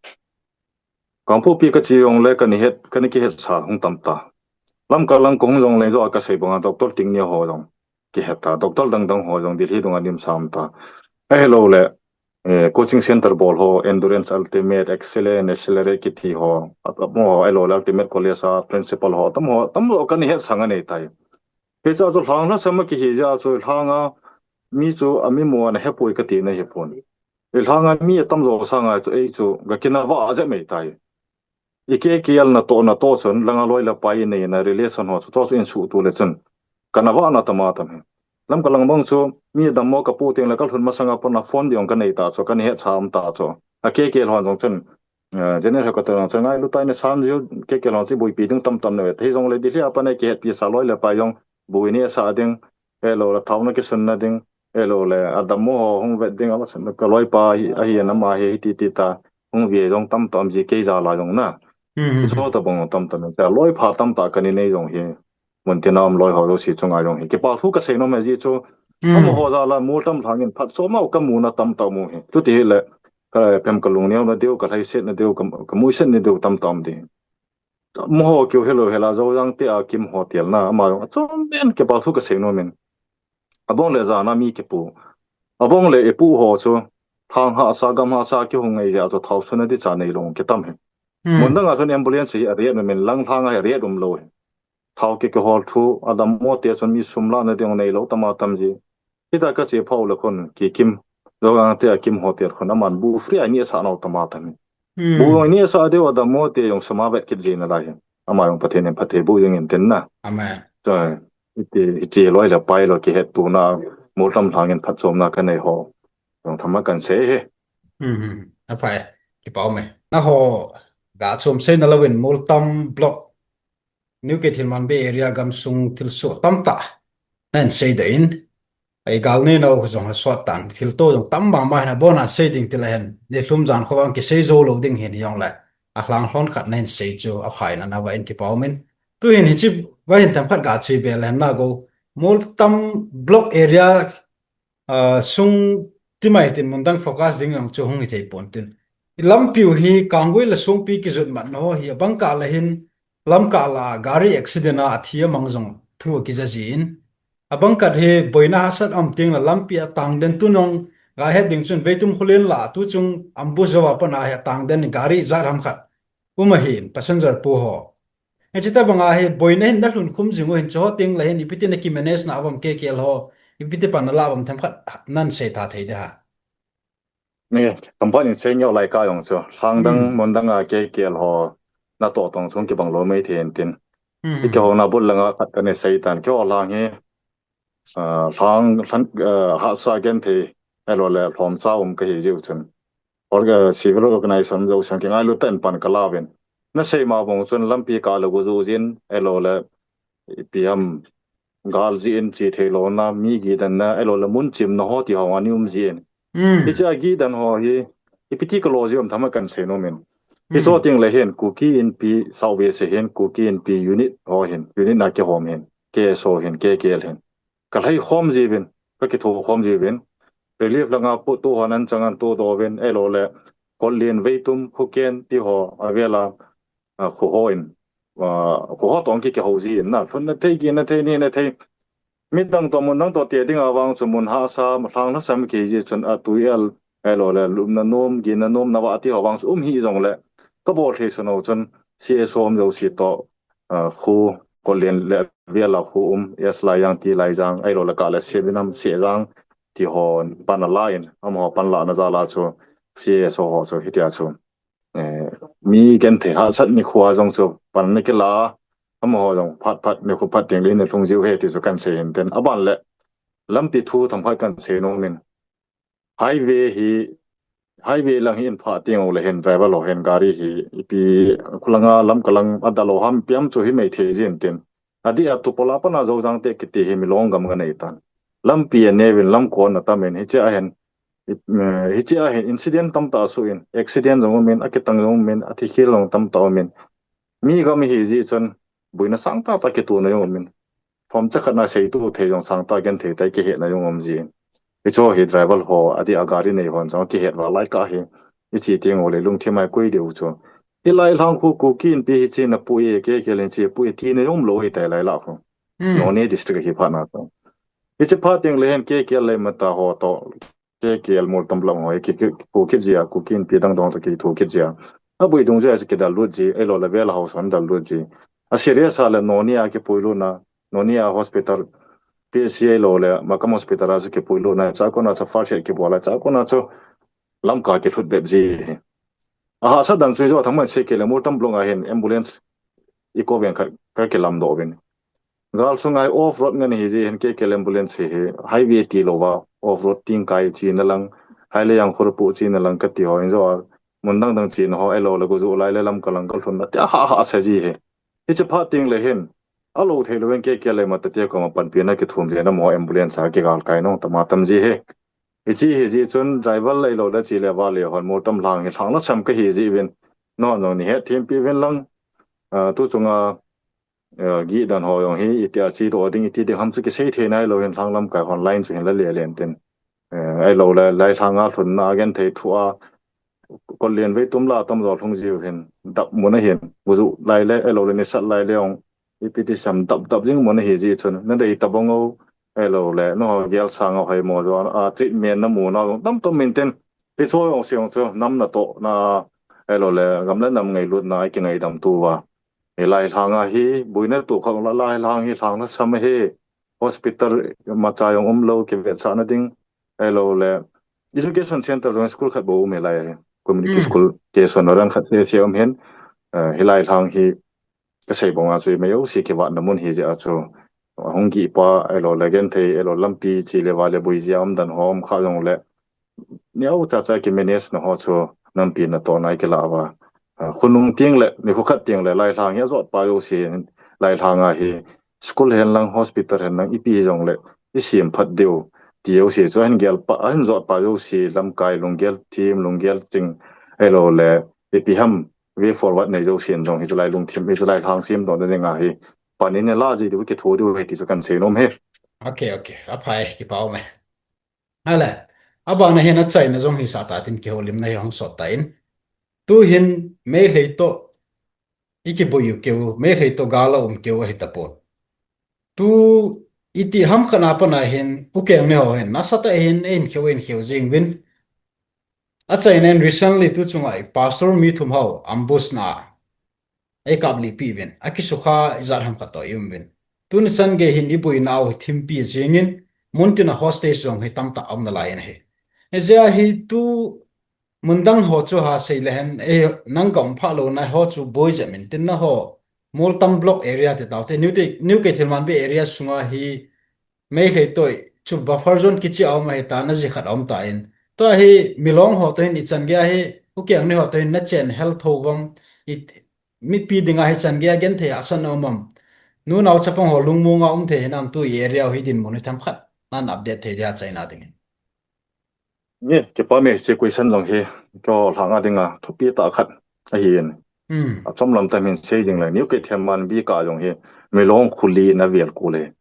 Kangpokpi ka che jong le kana het, kana kihetsa hung tam ta. Lamka lang kahung jong le jo a ka sei banga Doctor Tingneo ho jong kihet ta. Doctor dang dang ho jong Delhi dunga lim sam ta. Ahilou le eh, coaching center bol ho, Endurance Ultimate, Excellent, Accelerate kiti ho, at, at mo ho, ahilou le Ultimate College a principal ho, tam ho, tam ho kan het sang anei tai. Hicha chu lhang lhasam a kihi jeh a chu lhang a mi chu a mi mo ana hepoi kati na hi pon. I lhang a mi atam jo sanga chu ei chu ga kinava a jep mai tai. I K K L na to na to chun langa loi le pai nei na relation ho chu to chu in su tu le chun. Kana va na tama tam hi. Lam ka lang bang chu mi dammo ka pu ting le ka lhun masanga pon a phone ding ka nei ta chu ka ni het cha um ta chu. A K K L hon jong chun, eh, general headquarter jong chun ngailu tai na san ju K K L hon chu buipi ding tam tam na ve. Thei jong le Delhi a pan a ki het pi sa loi le pai jong bui ni sa ding. Ahilou le thauna kisunna ding, ahilou le a dammo ho hung vet ding, ama sunna ka loipa hi, ahi, anama hi, hiti, ti ta, hung ve jong tam tam ji kei jal a jong na. Hmm, hmm, Hichu hmm. tabang tam tam, ta loipha tam ta kani nei jong hi, mun tina um loi ho jouse chunga jong hi. Kipa thu ka sei nom e ji chu, Hmm. amaho jal a mol tam lhangin phatchomna ka muna tam ta mu hi. Chuti hi le, ka pem ka lungneuna diu, ka lhaisetna diu, ka, ka muisetna diu tam tam di. Amaho keu helou hela Joujang te a Kim Hotel na, ama jong achom ben kipa thu ka sei nom in. Abang le jana mi kipu. Abang le ipu ho chu, thang hahsa, gam hahsa kihung ngai jeh a chu thao chuna di cha nei lou kitam hi. Hmm. Mun dang a chun ambulance hi a riat um in lang thang a hi riat um lou hi. Thao ki kihol thu, a dammo te chun mi sum la na ding nei lou tama tam ji. Hita ka che phau le khun ki Kim, Joujang te a Kim Hotel khun aman bu free a ni sa nau tama tam hi. Hmm. Bu jong ni sa deu a dammo te jong sum a vet kit ji na lai hi. Ama jong Pathen in phatthei boh jing in tin na. Amen. Choi, iti, hiche loi le pai lou kihet tuna, mol tam lhangin phatchomna ka nei ho. Jong thama kan sei hi. Hmm, hmm. Aphai, kipa um e. Na ho, ga chom sei na louvin mol tam block, New Keithelmanbi area gamsung thilsoh tamtah na hin sei doh in. Ei gal nei nau jong ha sot tan, thil to jong tam mama hin abon a sei ding ti le hen, ni lhum jan khovang kisei jou lou ding hin jong le, a lhang lhon khat na hin sei chu aphai na na va in kipa um in. Tu hin hiche va hin themkhat ga che be le hen na go, mol tam block area, ah, sung ti mai tin mun dang focus ding jong chu hung hi thei pon tin. I lampi u hi Kanggui le Songpi kijot mat na ho hi abang kah le hin lam kah la gari accident a athi amang jong thu akija ji in. Abang khat hi boina hahsat um teng le lampi a tang den tu nong ga het ding chun Veitum Khullen la tu chung Ambu Jowa pana hi tang den gari jat ham khat um ahin passenger pu ho. Hiche tabang a hi boina hin na lhun khum jing u hin chu ho teng le hin ipi ti na ki manage na avom K K L ho, ipi ti pan na la avom themkhat nan sei tha thei de ha. Ni, kampani sei neo lai ka jong chu. Lhang dang, Hmm. mun dang a K K L ho na to tong chung kibang lou mai thei in tin. Hmm. I kihona bul langa khat ka ni sei tan. Keiho lhang hi, ah, lhang, lhan, ah, hahsa genthei, ahilou le lhomcha um ka hi jiu chun. Or, ah, civil organization jouse kingailu tah in pan ka la uvin. Na sei ma bang chun lampi kah le go ju jin, ahilou le ipi ham gal jin chi thei lou na, mi gidan na, ahilou le mun chim na ho ti ho ani um jin. Hmm. Hiche a gidan ho hi, ipi ti ka lo ji um thama kan sei nom in. Hiche Hmm. teng le hin, Kuki Inpi, South West hin, Kuki Inpi unit ho hin, unit na kihom hin, K S O hin, K K L hin. Ka lhai khom ji uvin, ka kitho khom ji uvin. Relief langa pu tu ho nan chang an tu do uvin, ahilou le, Kollen, Veitum, Khuken, ti ho, avela, ah, khu ho in, ah, khu ho tong ki, kihou ji in na, lhun na thei, gin na thei, ni na thei. Midang to, mun dang to te ding a vang chu mun hahsa, lhang lhasam ki ji chun a tui el, ahilou le, lupna nom, ginna nom, na va ti ho vang chu um hi jong le, ka bol thei sun ho chun, C S O um jouse to, ah, khu, Kollen le, vela khu um, S Laijang, T Laijang, ahilou le, kah le, Sevinam, Sejang, ti ho, pan a la in, amaho pan la na jal a chu, C S O ho chu, hitia chu. Eh, mi genthei hahsat nikho a jong chu pan na kila, amaho jong phat phat nikho phat teng le na lhung jiu he ti chu kan sei hin tin. Aban le lampi thu themkhat kan sei nom in. Highway hi, highway lang hi in pha teng u le hin driver lo hin gari hi ipi khulanga lam kalang ada lo ham piam chu hi mai thei jin tin. Adih a Tupola pana Joujang te kiti hi Milong gam ka nei tan. Lampi a neuvin lam kon na tam in hiche a hin, i, eh, hiche a hin incident tamtah asu in, accident jong um in, akitang jong um in, athi khel jong tamtah um in. Mi gam hi ji chun, buina sang tah tah kitoh na jong um in. Phom cha khat na seitu thei jong sang tah genthei tah kihet na jong um ji in. Hicho hi driver ho, adih a gari nei hon jong kihet va lai ka hi. Ichi teng u le lungthim a koi diu chu. Hilai lhang khu Kuki Inpi hiche na pu e, K K L hiche pu e, ti na jong um lou hi tai lai la khu. Hmm. Noney district hi pha na to. Hiche pha teng le hin K K L le mata ho to. K K L Moltam Block ho, ki, ki, ki, kit jia, Kuki Inpi dang dang to kitho kit jia. Abui dungjuia chu kidal lut ji, ahilou le vel a haosa hon dal lut ji. A serious a le Noney a kipui lutna, Noney a hospital, P H C ahilou le, Makam Hospital a chu kipui lutna, chua kona chu first aid kibol a, chua kona chu Lamka kilhut bep ji. A hahsa dan chu jo thangman sei kei le Moltam Block a hin ambulance i kou ven khat ka kilamdoh uvin. Gal sunga hi off road ngen hi ji hin K K L ambulance hi, hi highway tilou va off road ting kai china lang, hai le yang khurpu china lang kati ho in jo a, mun dang dang china ho ahilou le guju lai le Lamka lang kalhunna tia ha ha sa ji hi. Hiche phat teng le hin, alou thei louvin K K L le mata tia koma panpina kithum jia na mo ambulance a kigal kai nung tama tam ji hi. Hiche hi ji chun driver le ahilou le chi le va le hon Moltam lhang hi lhang la sam ka hi ji uvin. No, no, ni het thim pi uvin lang. Ah, tu chunga, eh, gih dan ho jong hi, iti a chi to ding, iti ding ham chu kisei thei nai lou hin lhang lamkai hon line chu hin la le len tin. Eh, ahilou le, lai lhang a lhunna a genthei thu a, kol len vei tum la tam jo lhung ji uvin. Dap mun a hin, guju lai le, ahilou le nisat lai le jong, ipi ti sam dap dap jing mun a hi ji chun. Na dei tabang o, ahilou le, no, gel sang a hoi mo jo, a, treatment na mu na jong, tam tam min tin. Hiche jong siang chu, nam na to, na, ahilou le, gam le nam ngailutna, kingaidam tu va. Hi lai lhang a hi, buina tu kha la lai lhang hi lhang la sam hi, hospital macha jong umlou, kivetsahna ding, ahilou le, education center jong school khat bou um hi lai hi, community school, ke son ran khat se se um hin, eh, hi lai lhang hi, ka sei bang a chu, i mei jouse kivatna mun hi jeh a chu, hung gih pa, ahilou le genthei, ahilou lampi, chi le va le bui jia um dan ho um kha jong le, neo cha cha ki manage na ho chu, nampi natohna i kila uva. Ah, khonung teng le, nikho khat teng le, lai lhang hi ajot pa jouse, lai lhang a hi, school hen lang, hospital hen lang, ipi jong le, i sem phat diu, ti jouse chu, ahin gel pa, ahin jot pa jouse, lamkai, lunggel thim, lunggel ching, ahilou le, ipi ham, way forward nei jousen jong hichu lai lungthim, hichu lai lhang semdoh na ding a hi pan in la ji diu kitho diu ahi ti chu kan sei nom e. Ok, ok. Aphai, kipa um e. Ale, abana hin achaina jong hisah ta tin kihoulimna hi hung sot ta in. Tu hin Meitei toh i kiboi u keu, Meitei toh gal a um keu ahi tapon. Tu iti ham khat a pat a hin, u keng ni ho hin, nasatah in, eihin kheu, eihin kheu jing uvin. Achaina in recently tu chunga i pastor mi thum ho ambush na, ei kaplih pi uvin. Akisukha ijat ham khat toh i um uvin. Tuni chan gei hin i boina u hi thimpi jing in, mun tin a hostage jong hi tamtah a um nalai in ahi. Hijeh a hi tu mun dang ho chu ha sei le hen, ei nang ka um phah louna ho chu boi jep in tin na ho. Moltam block area ti tau te, New Te-, New Keithelmanbi area sunga hi Meitei toh chu buffer zone kichi a um ahi ta, na ji khat a um ta in. Tua hi Milong ho toh hin i chan gei a hi, u keng ni ho toh hin na chen hel tho uvam, i mipi dinga hi chan gei a genthei hahsatna um am. Nu nao chapang ho lungmong a um thei hinam tu i area u hi dinmun hi themkhat nan update thei dia achaina ding in. Nge, kipa me hiche question jong hi, keiho lhang a dinga thupi tah khat ahin. Hmm. Achom lam tah min sei jing le, New Keithelmanbi kah jong hi, Milong khuli na vel kul e.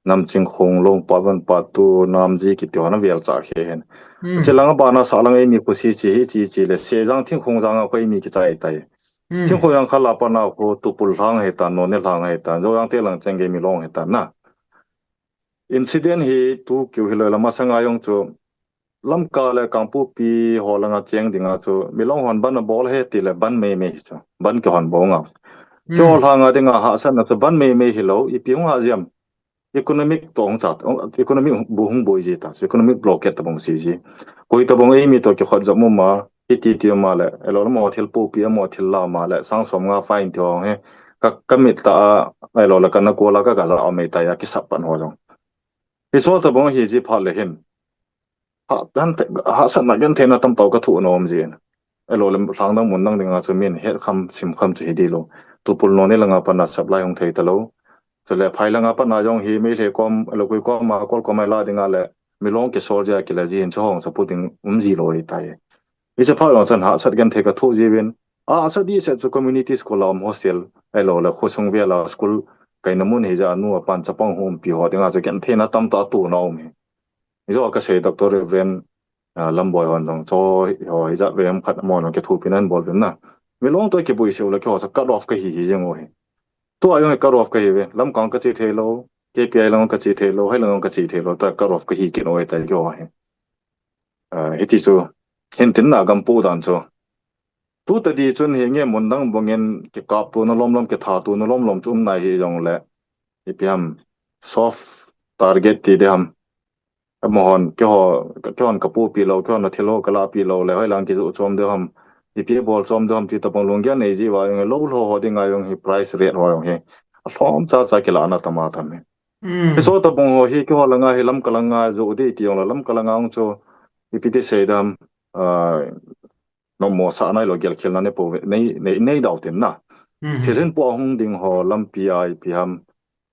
Namchingkhong, Longpat, Vanpat, tu Namji kiti ho na vel cha khe hen. Hmm. Hiche lang a bana sa lang eimi khusi chi hi chi chi le, Sejang Thingkhong jang a khu eimi kichai tai. Hmm. Thingkhong jang kha la pat na khu Tupul lhang ahi tan, Noney lhang ahi tan, Joujang te lang cheng gei Milong ahi tan na. Incident hi tu keu hilou le masanga jong chu Lamka le Kangpokpi ho langa cheng dinga chu Milong hon ban abol ahi ti le ban meimei hi chu, ban kihon bol nga. Hmm. Keiho lhang a dinga hahsatna chu ban meimei hilou, ipi hung hah jeh am. Economic toh hung cha, economic bu hung boi ji ta, economic blockade tabang si ji. Koi tabang eimi toh kikhot jom um a, hiti ti um a le, ahilou le amaho thil popi, amaho thil la um a le, sang som nga fine ti ho hi, ka, ka mit tah a, ahilou le ka nakol a ka, ka ja um e tai a, kisap pan ho jong. Hiche tabang hi ji phat le hin. Ha, han te, hahsatna gentheina tamtah ka thoh nom jin. Ahilou le lhang dang mun dang dinga chu min het kham, sim kham chu hi di lou. Tupul Noney langa pat na supply hung thei talou. Chule phai langa pat na jong hi Meitei kom, ahilou koi kom a, kol kom a la dinga le Milong kisol jeh a kila ji hin chu hung support ding um ji lou ahi tai. Hiche phat jong chan hahsat genthei ka thoh jiuvin. Ahsa di se chu community school a um hostel, ahilou le khosung vel a school kaina mun hi jeh a nu a pan chapang hung umpi ho dinga chu gentheina tamtah a tohna um hi. Hijo ka sei Doctor Reverend, ah, Lamboi hon jong chu, ho, hijat vei ham khat amahon kithopi nan bol uvin na. Milong toh kiboi seh u le keiho chu cut off ka hi hi jeng u hi. Tua jong hi cut off ka hi uve. Lamka ka che thei lou, K P I lang ka che thei lou, hai lang ka che thei lou, tua cut off ka hi kit u ahi tai keiho hi. Hiti chu hin tin na gam pu dan chu. Tu tadi chun hi nge mun dang bangin kikap tuna lomlom, kitha tuna lomlom chu um nai hi jongle, ipi ham, soft target ti de ham. Amahon kihon kapu pi lo, kihon na thil ho kala pi lo le, hoi lang kizu chom de ham, ipi bol chom de ham ti tabang lunggel nei ji va jong lo lo ho dinga jong hi price rate ho jong hi alhom cha cha kila na tama tam hi. Hi so tabang ho hi kiho langa hi lam kalanga zu di ti jong la lam kalanga ong chu ipi ti sei dam, no mo sa nai lo gel khel na ne po nei nei nei dau tin na. Thil hin po hung ding ho lampi ai pi ham,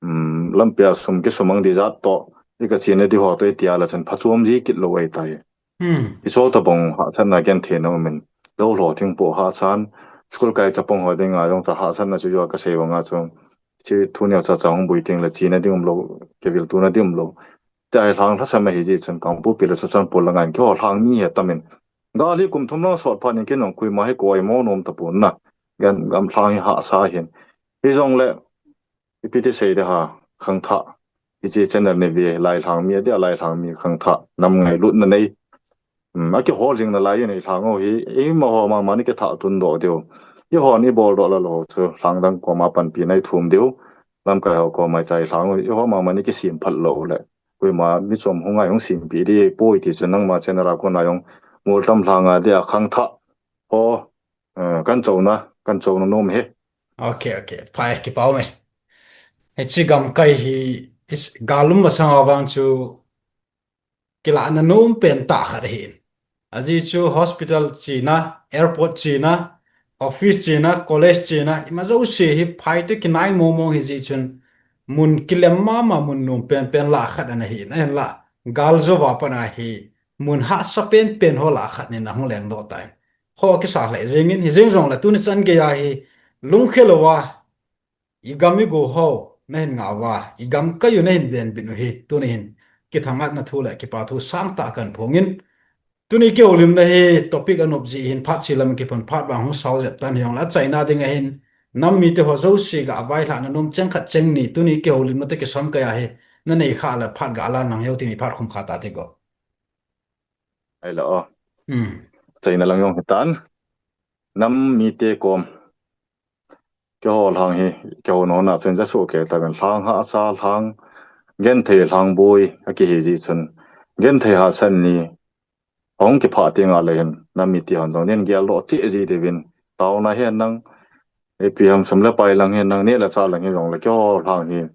lampi a sum kisumang di jat to i ka china di ho to i tia la chan phachuam ji kit lo ai tai. Hi so tabang ha chan na gen the no min lo lo thing po ha chan school kai chapang ho dinga jong ta ha chan na chu yo ka sei wa nga chu chi thu neo cha cha hung bui ting le china ding um lo, kevil tuna ding um lo. Te ai hlang thasam ahi ji chun kangpu pi le chu chan pol la ngan ki ho hlang mi he tamin. Gal hi kum thum lang sot phat in kin ong kui ma hi koi mo nom ta pun na. Gan gam hlang hi ha sa hin. Hi jong le ipi ti sei de ha khang tha. Hi chi channel ni vi lai hlang mi a dia lai hlang mi khang tha. Nam ngai lut na nei. A kihol jing na lai nei hlang o hi. Ei ma ho ma ma ni ke tha tun do deu. I ho ni bol do la lo chu hlang dang ko ma pan pi nai thum deu. Lam kai ho ko mai chai hlang o. I ho ma ma ni ke sim phat lo le. Kui ma mi chom hung ai hung sim pi di poi ti chu nang ma channel a ko na jong. Mul tam hlang a dia khang tha. Ho kan chona kan chona nom he. Ok, ok. Phai kipau me. Hichi gam kai hi is galum masang awang chu kila na nom pen ta khat hin. Aji chu hospital china, airport china, office china, college china, ima jo se hi phai te kinai momong hi ji chun mun kilem mama mun nom pen pen la khat ana hi na la gal jo va pana hi mun ha sa pen pen ho la khat ni na hung leng do tai. Kho kisa hle jingin hi jing jong la tuni chan gei a hi lungkhel uva i gam i go ho na hin nga uva i gam kai u na hin ven bin u hi tuni hin kithangatna thu le kipa thu sang ta kan phongin tuni kihoulimna hi topic anop ji hin phat chi lam kipon phat vang hung sao jep tan hi jong la chaina ding a hin nam mi te ho jo si ga vai hla na nom cheng khat cheng ni tuni kihoulimna te kisam kai a hi na nei kha le phat ga la nang yo tini phat khum kha ta te go. Ai la o. Chaina lang jong hi tan. Nam mi te kom. Kihol hang hi, kihol no na chen ja su ke ta ben hlang ha sa hlang. Gen thei hlang boi a ki hi ji chun. Gen thei ha san ni. Hong ki pha ti nga le hin. Nam mi te hon jong nen gel lo chi ji de vin. Tau na hen nang. E pi ham sum le pai lang hen nang ne la cha lang hi jong le kihol hang hi.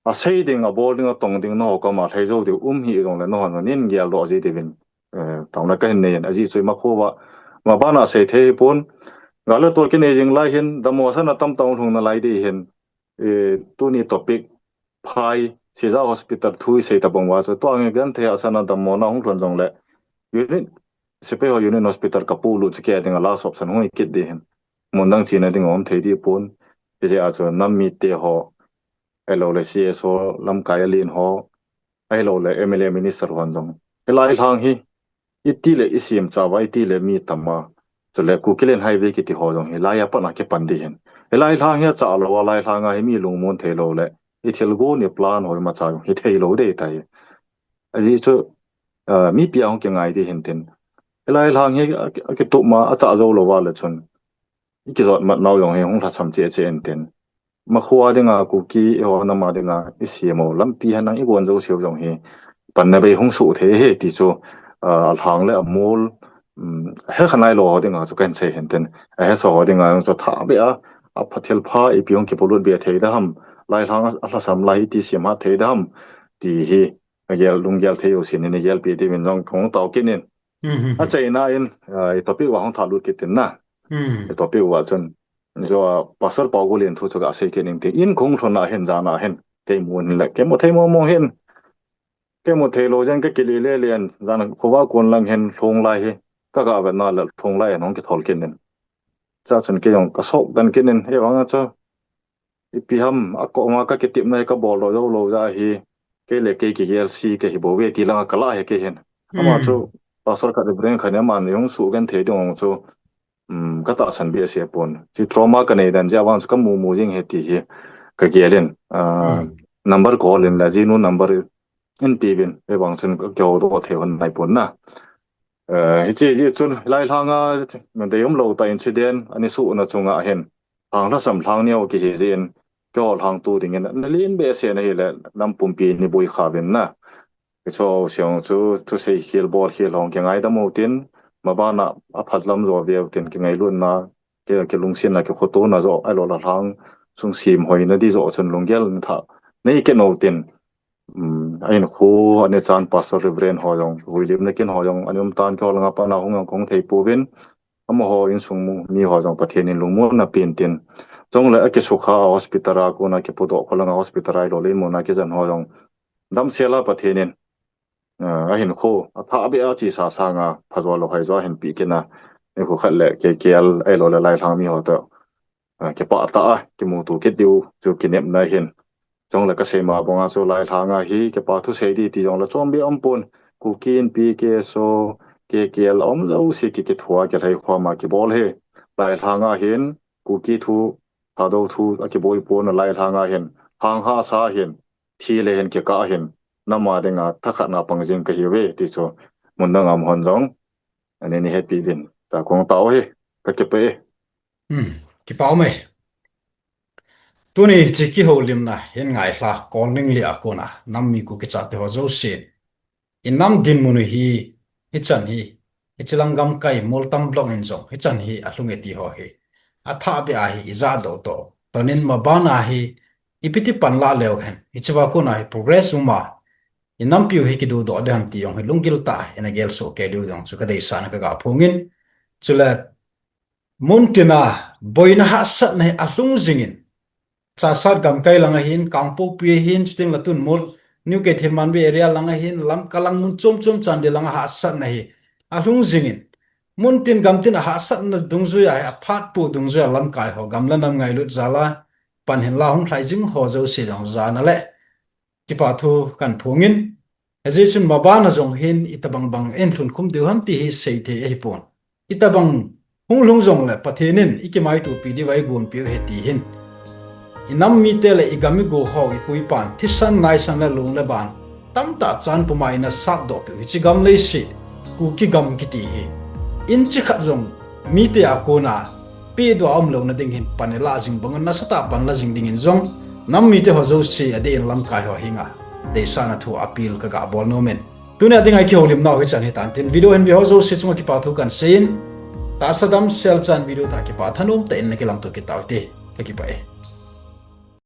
A sei ding, a bol ding, a tong ding, no kama thei jo ding, um hi jong le, no han nin gel do ji ding vin. Tong na ka hin nei, a ji chui ma kho wa, ma ba na sei thei pon. Ga le to ki nei jing lai hin, damo sa na tam tam hung na lai di hin. Tuni topic, phai, si ja hospital thui sei ta bong wa, chu to ang gen thei a sa na damo na hung thon jong le. Unit, sipai ho unit hospital ka pu lu chi ke ding a la sop san hung kit di hin. Mun dang chi na ding om thei di pon. Ije a chu nam mi te ho. Ahilou le C S O lamkai a lin ho, ahilou le M L A minister hon jong. Hilai hlang hi, iti le i sim chauva, iti le mi tama, chule Kukiland Highway kiti ho jong hilai a pat a kipan di hin. Hilai hlang hi a cha lou a, lai hlang a hi mi lungmon thei lou le, i thil go ni plan ho i ma cha jong hi thei lou dei tai. Aji chu, mi pia hong kingai di hin tin. Hilai hlang hi a kitup ma a cha jou lou va le chun. I kijot mat nau jong hi hung lhasam che che en tin. Ma khua dinga Kuki i ho nama dinga i siam u lampi han nang i gon jo siu jong hi. Pan na bei hung su thei he ti chu, a hlang le a mol, he khanai lo ho dinga chu kan sei hen tin. A he so ho dinga jong chu tha be a, a pha thil pha i pi hung kipolut be thei da ham. Lai hlang a lhasam lai i ti siam ha thei da ham. Ti hi, a gel lung gel thei u sin in i gel pi ti min jong kong tau kinin. A chaina in, i topic wa hong tha lut kit tin na. I topic wa chun. Jo a Pastor Pau Gulin thu chu ga sei kit ning ti. In kong lhon a hin jan a hin. Kei mun le, kei mu thei mo mo hin. Kei mu thei lo jen ka kili le len. Jan a khuwa kun lang hin lhung lai hi. Ka ga vet na le lhung lai hin hong kithol kit nin. Cha chun kei jong ka sok dan kit nin. He wang a chu. Ipi ham, a ko ma ka kitip na hi ka bol do jo lo ja hi. Kei le kei ki gel si kei hi bo ve ti lang ka la he kei hin. Ama chu, Pastor ka de brain kha ne man jong su gen thei ding chu. Ka ta san bi a sia pon. Chi trauma ka nei dan ja wang chu ka mu mu jing he ti hi. Ka gel in. Number call in la ji nu number in ti vin. E wang chun ka kyo do thei hon nai pon na. Eh, hiche jeh chun Lailhanga deium lou tah incident ana sohna chunga hin lhang lhasam lhang neo kihi jeh in keiho lhangtu dingin ana len behseh na hile nam pumpi ni boi kha vin na. Kicho siang chu thusei khel bol khel hong kingaidam u tin, mabana aphat lam jo veu tin kingailutna, ki, kilungsetna, kikhotona jo, ahilou le lhang sung sem hoina di jo chun lunggel na tha nei kit u tin, um, ahin khu, ani chan Pastor Reverend ho jong, vuilimna kin ho jong, ani um tan keiho langa pat na hung jong kahung thei pouvin, amaho insung mi ho jong Pathen in lungmonna pen tin. Chule akisukha hospital a kona kipudoh kho langa hospital a ahilou le imuna kijen ho jong damsel a Pathen in, ah, ahin khu, athah beh a chesa sanga phajo lou hoi jo ahin pe kit na, nikho khat le K K L ahilou le Lailhang mi ho toh, ah, kipah tah a kimuto kit diu chu kinepna ahin. Chule kasei ma banga chu Lailhanga hi kipa thusei di ti jong le chombe aum pon, Kuki Inpi K S O, K K L aum jouse ki, kithua kilhai khoma kibol hi. Lailhanga hin Kuki thu, Thadou thu akiboi pon, Lailhanga hin lhang hahsa hin thi le hin kikah hin, nam a dinga thakhat na pang jing kahiuve ti chu mun dang a um hon jong ani ni hepi vin ta kong tao hi, kakipah e. Hmm, kipah ume. Tuni hiche kihoulimna hin ngailha Kolning li a kona nam mi Kuki chate ho jousen, i nam dinmun u hi, hichan hi, hiche lang gamkai Moltam block in jong hichan hi alhung e ti ho hi athah beh a hi ija doh toh. Tunin mabana hi ipi ti pan la leu hen, hiche va kona hi progress um a, i nampi u hi kidudoh ding ham ti jong hi lunggil tah a ina gelsoh kei diu jong chu kadeisahna kaga phongin. Chule muntina boina hahsatna hi alhung jingin, Chassad gamkai lang ahin, Kangpokpi ahin, chuting le tun Mol, New Keithelmanbi area lang ahin, Lamka lang mun chom chom Chandel langa hahsatna hi alhung jingin, muntin gamtin a hahsatna dungjuia hi aphatpu dungjuia lamkai ho, gam le nam ngailut jal a pan hin la hung lhai jing ho jouse jong jana le kipa thu kahin phongin, hijeh chun mabana jong hin itobang bang in lhunkhum diu ham ti hi seithei ahipon. Itobang hung lhung jongle Pathen in ikimaitopi diuva eigonpeh u ahi ti hin, i nam mite le i gam i go ho i pu i pan thisan naisan le lung le ban tamtah chan puma ina satdohpeh u hiche gam leiset Kuki gam kiti hi inchi khat jong mite a kona pehdoh a umlouna ding hin pan ilah jing bang un nasatah a pan la jing dingin jong nam mite ho jouse adeh in lamkai ho henga deisahna thu appeal kaga bol nomin. Tunia dinga ikihoulimnau hichan hitan tin, video hin ve ho jouse chunga kipa thu kahin seiyin, tahsa damsel chan video tah a kipa thanom tah in nakilamto kit taute. Kakipah e.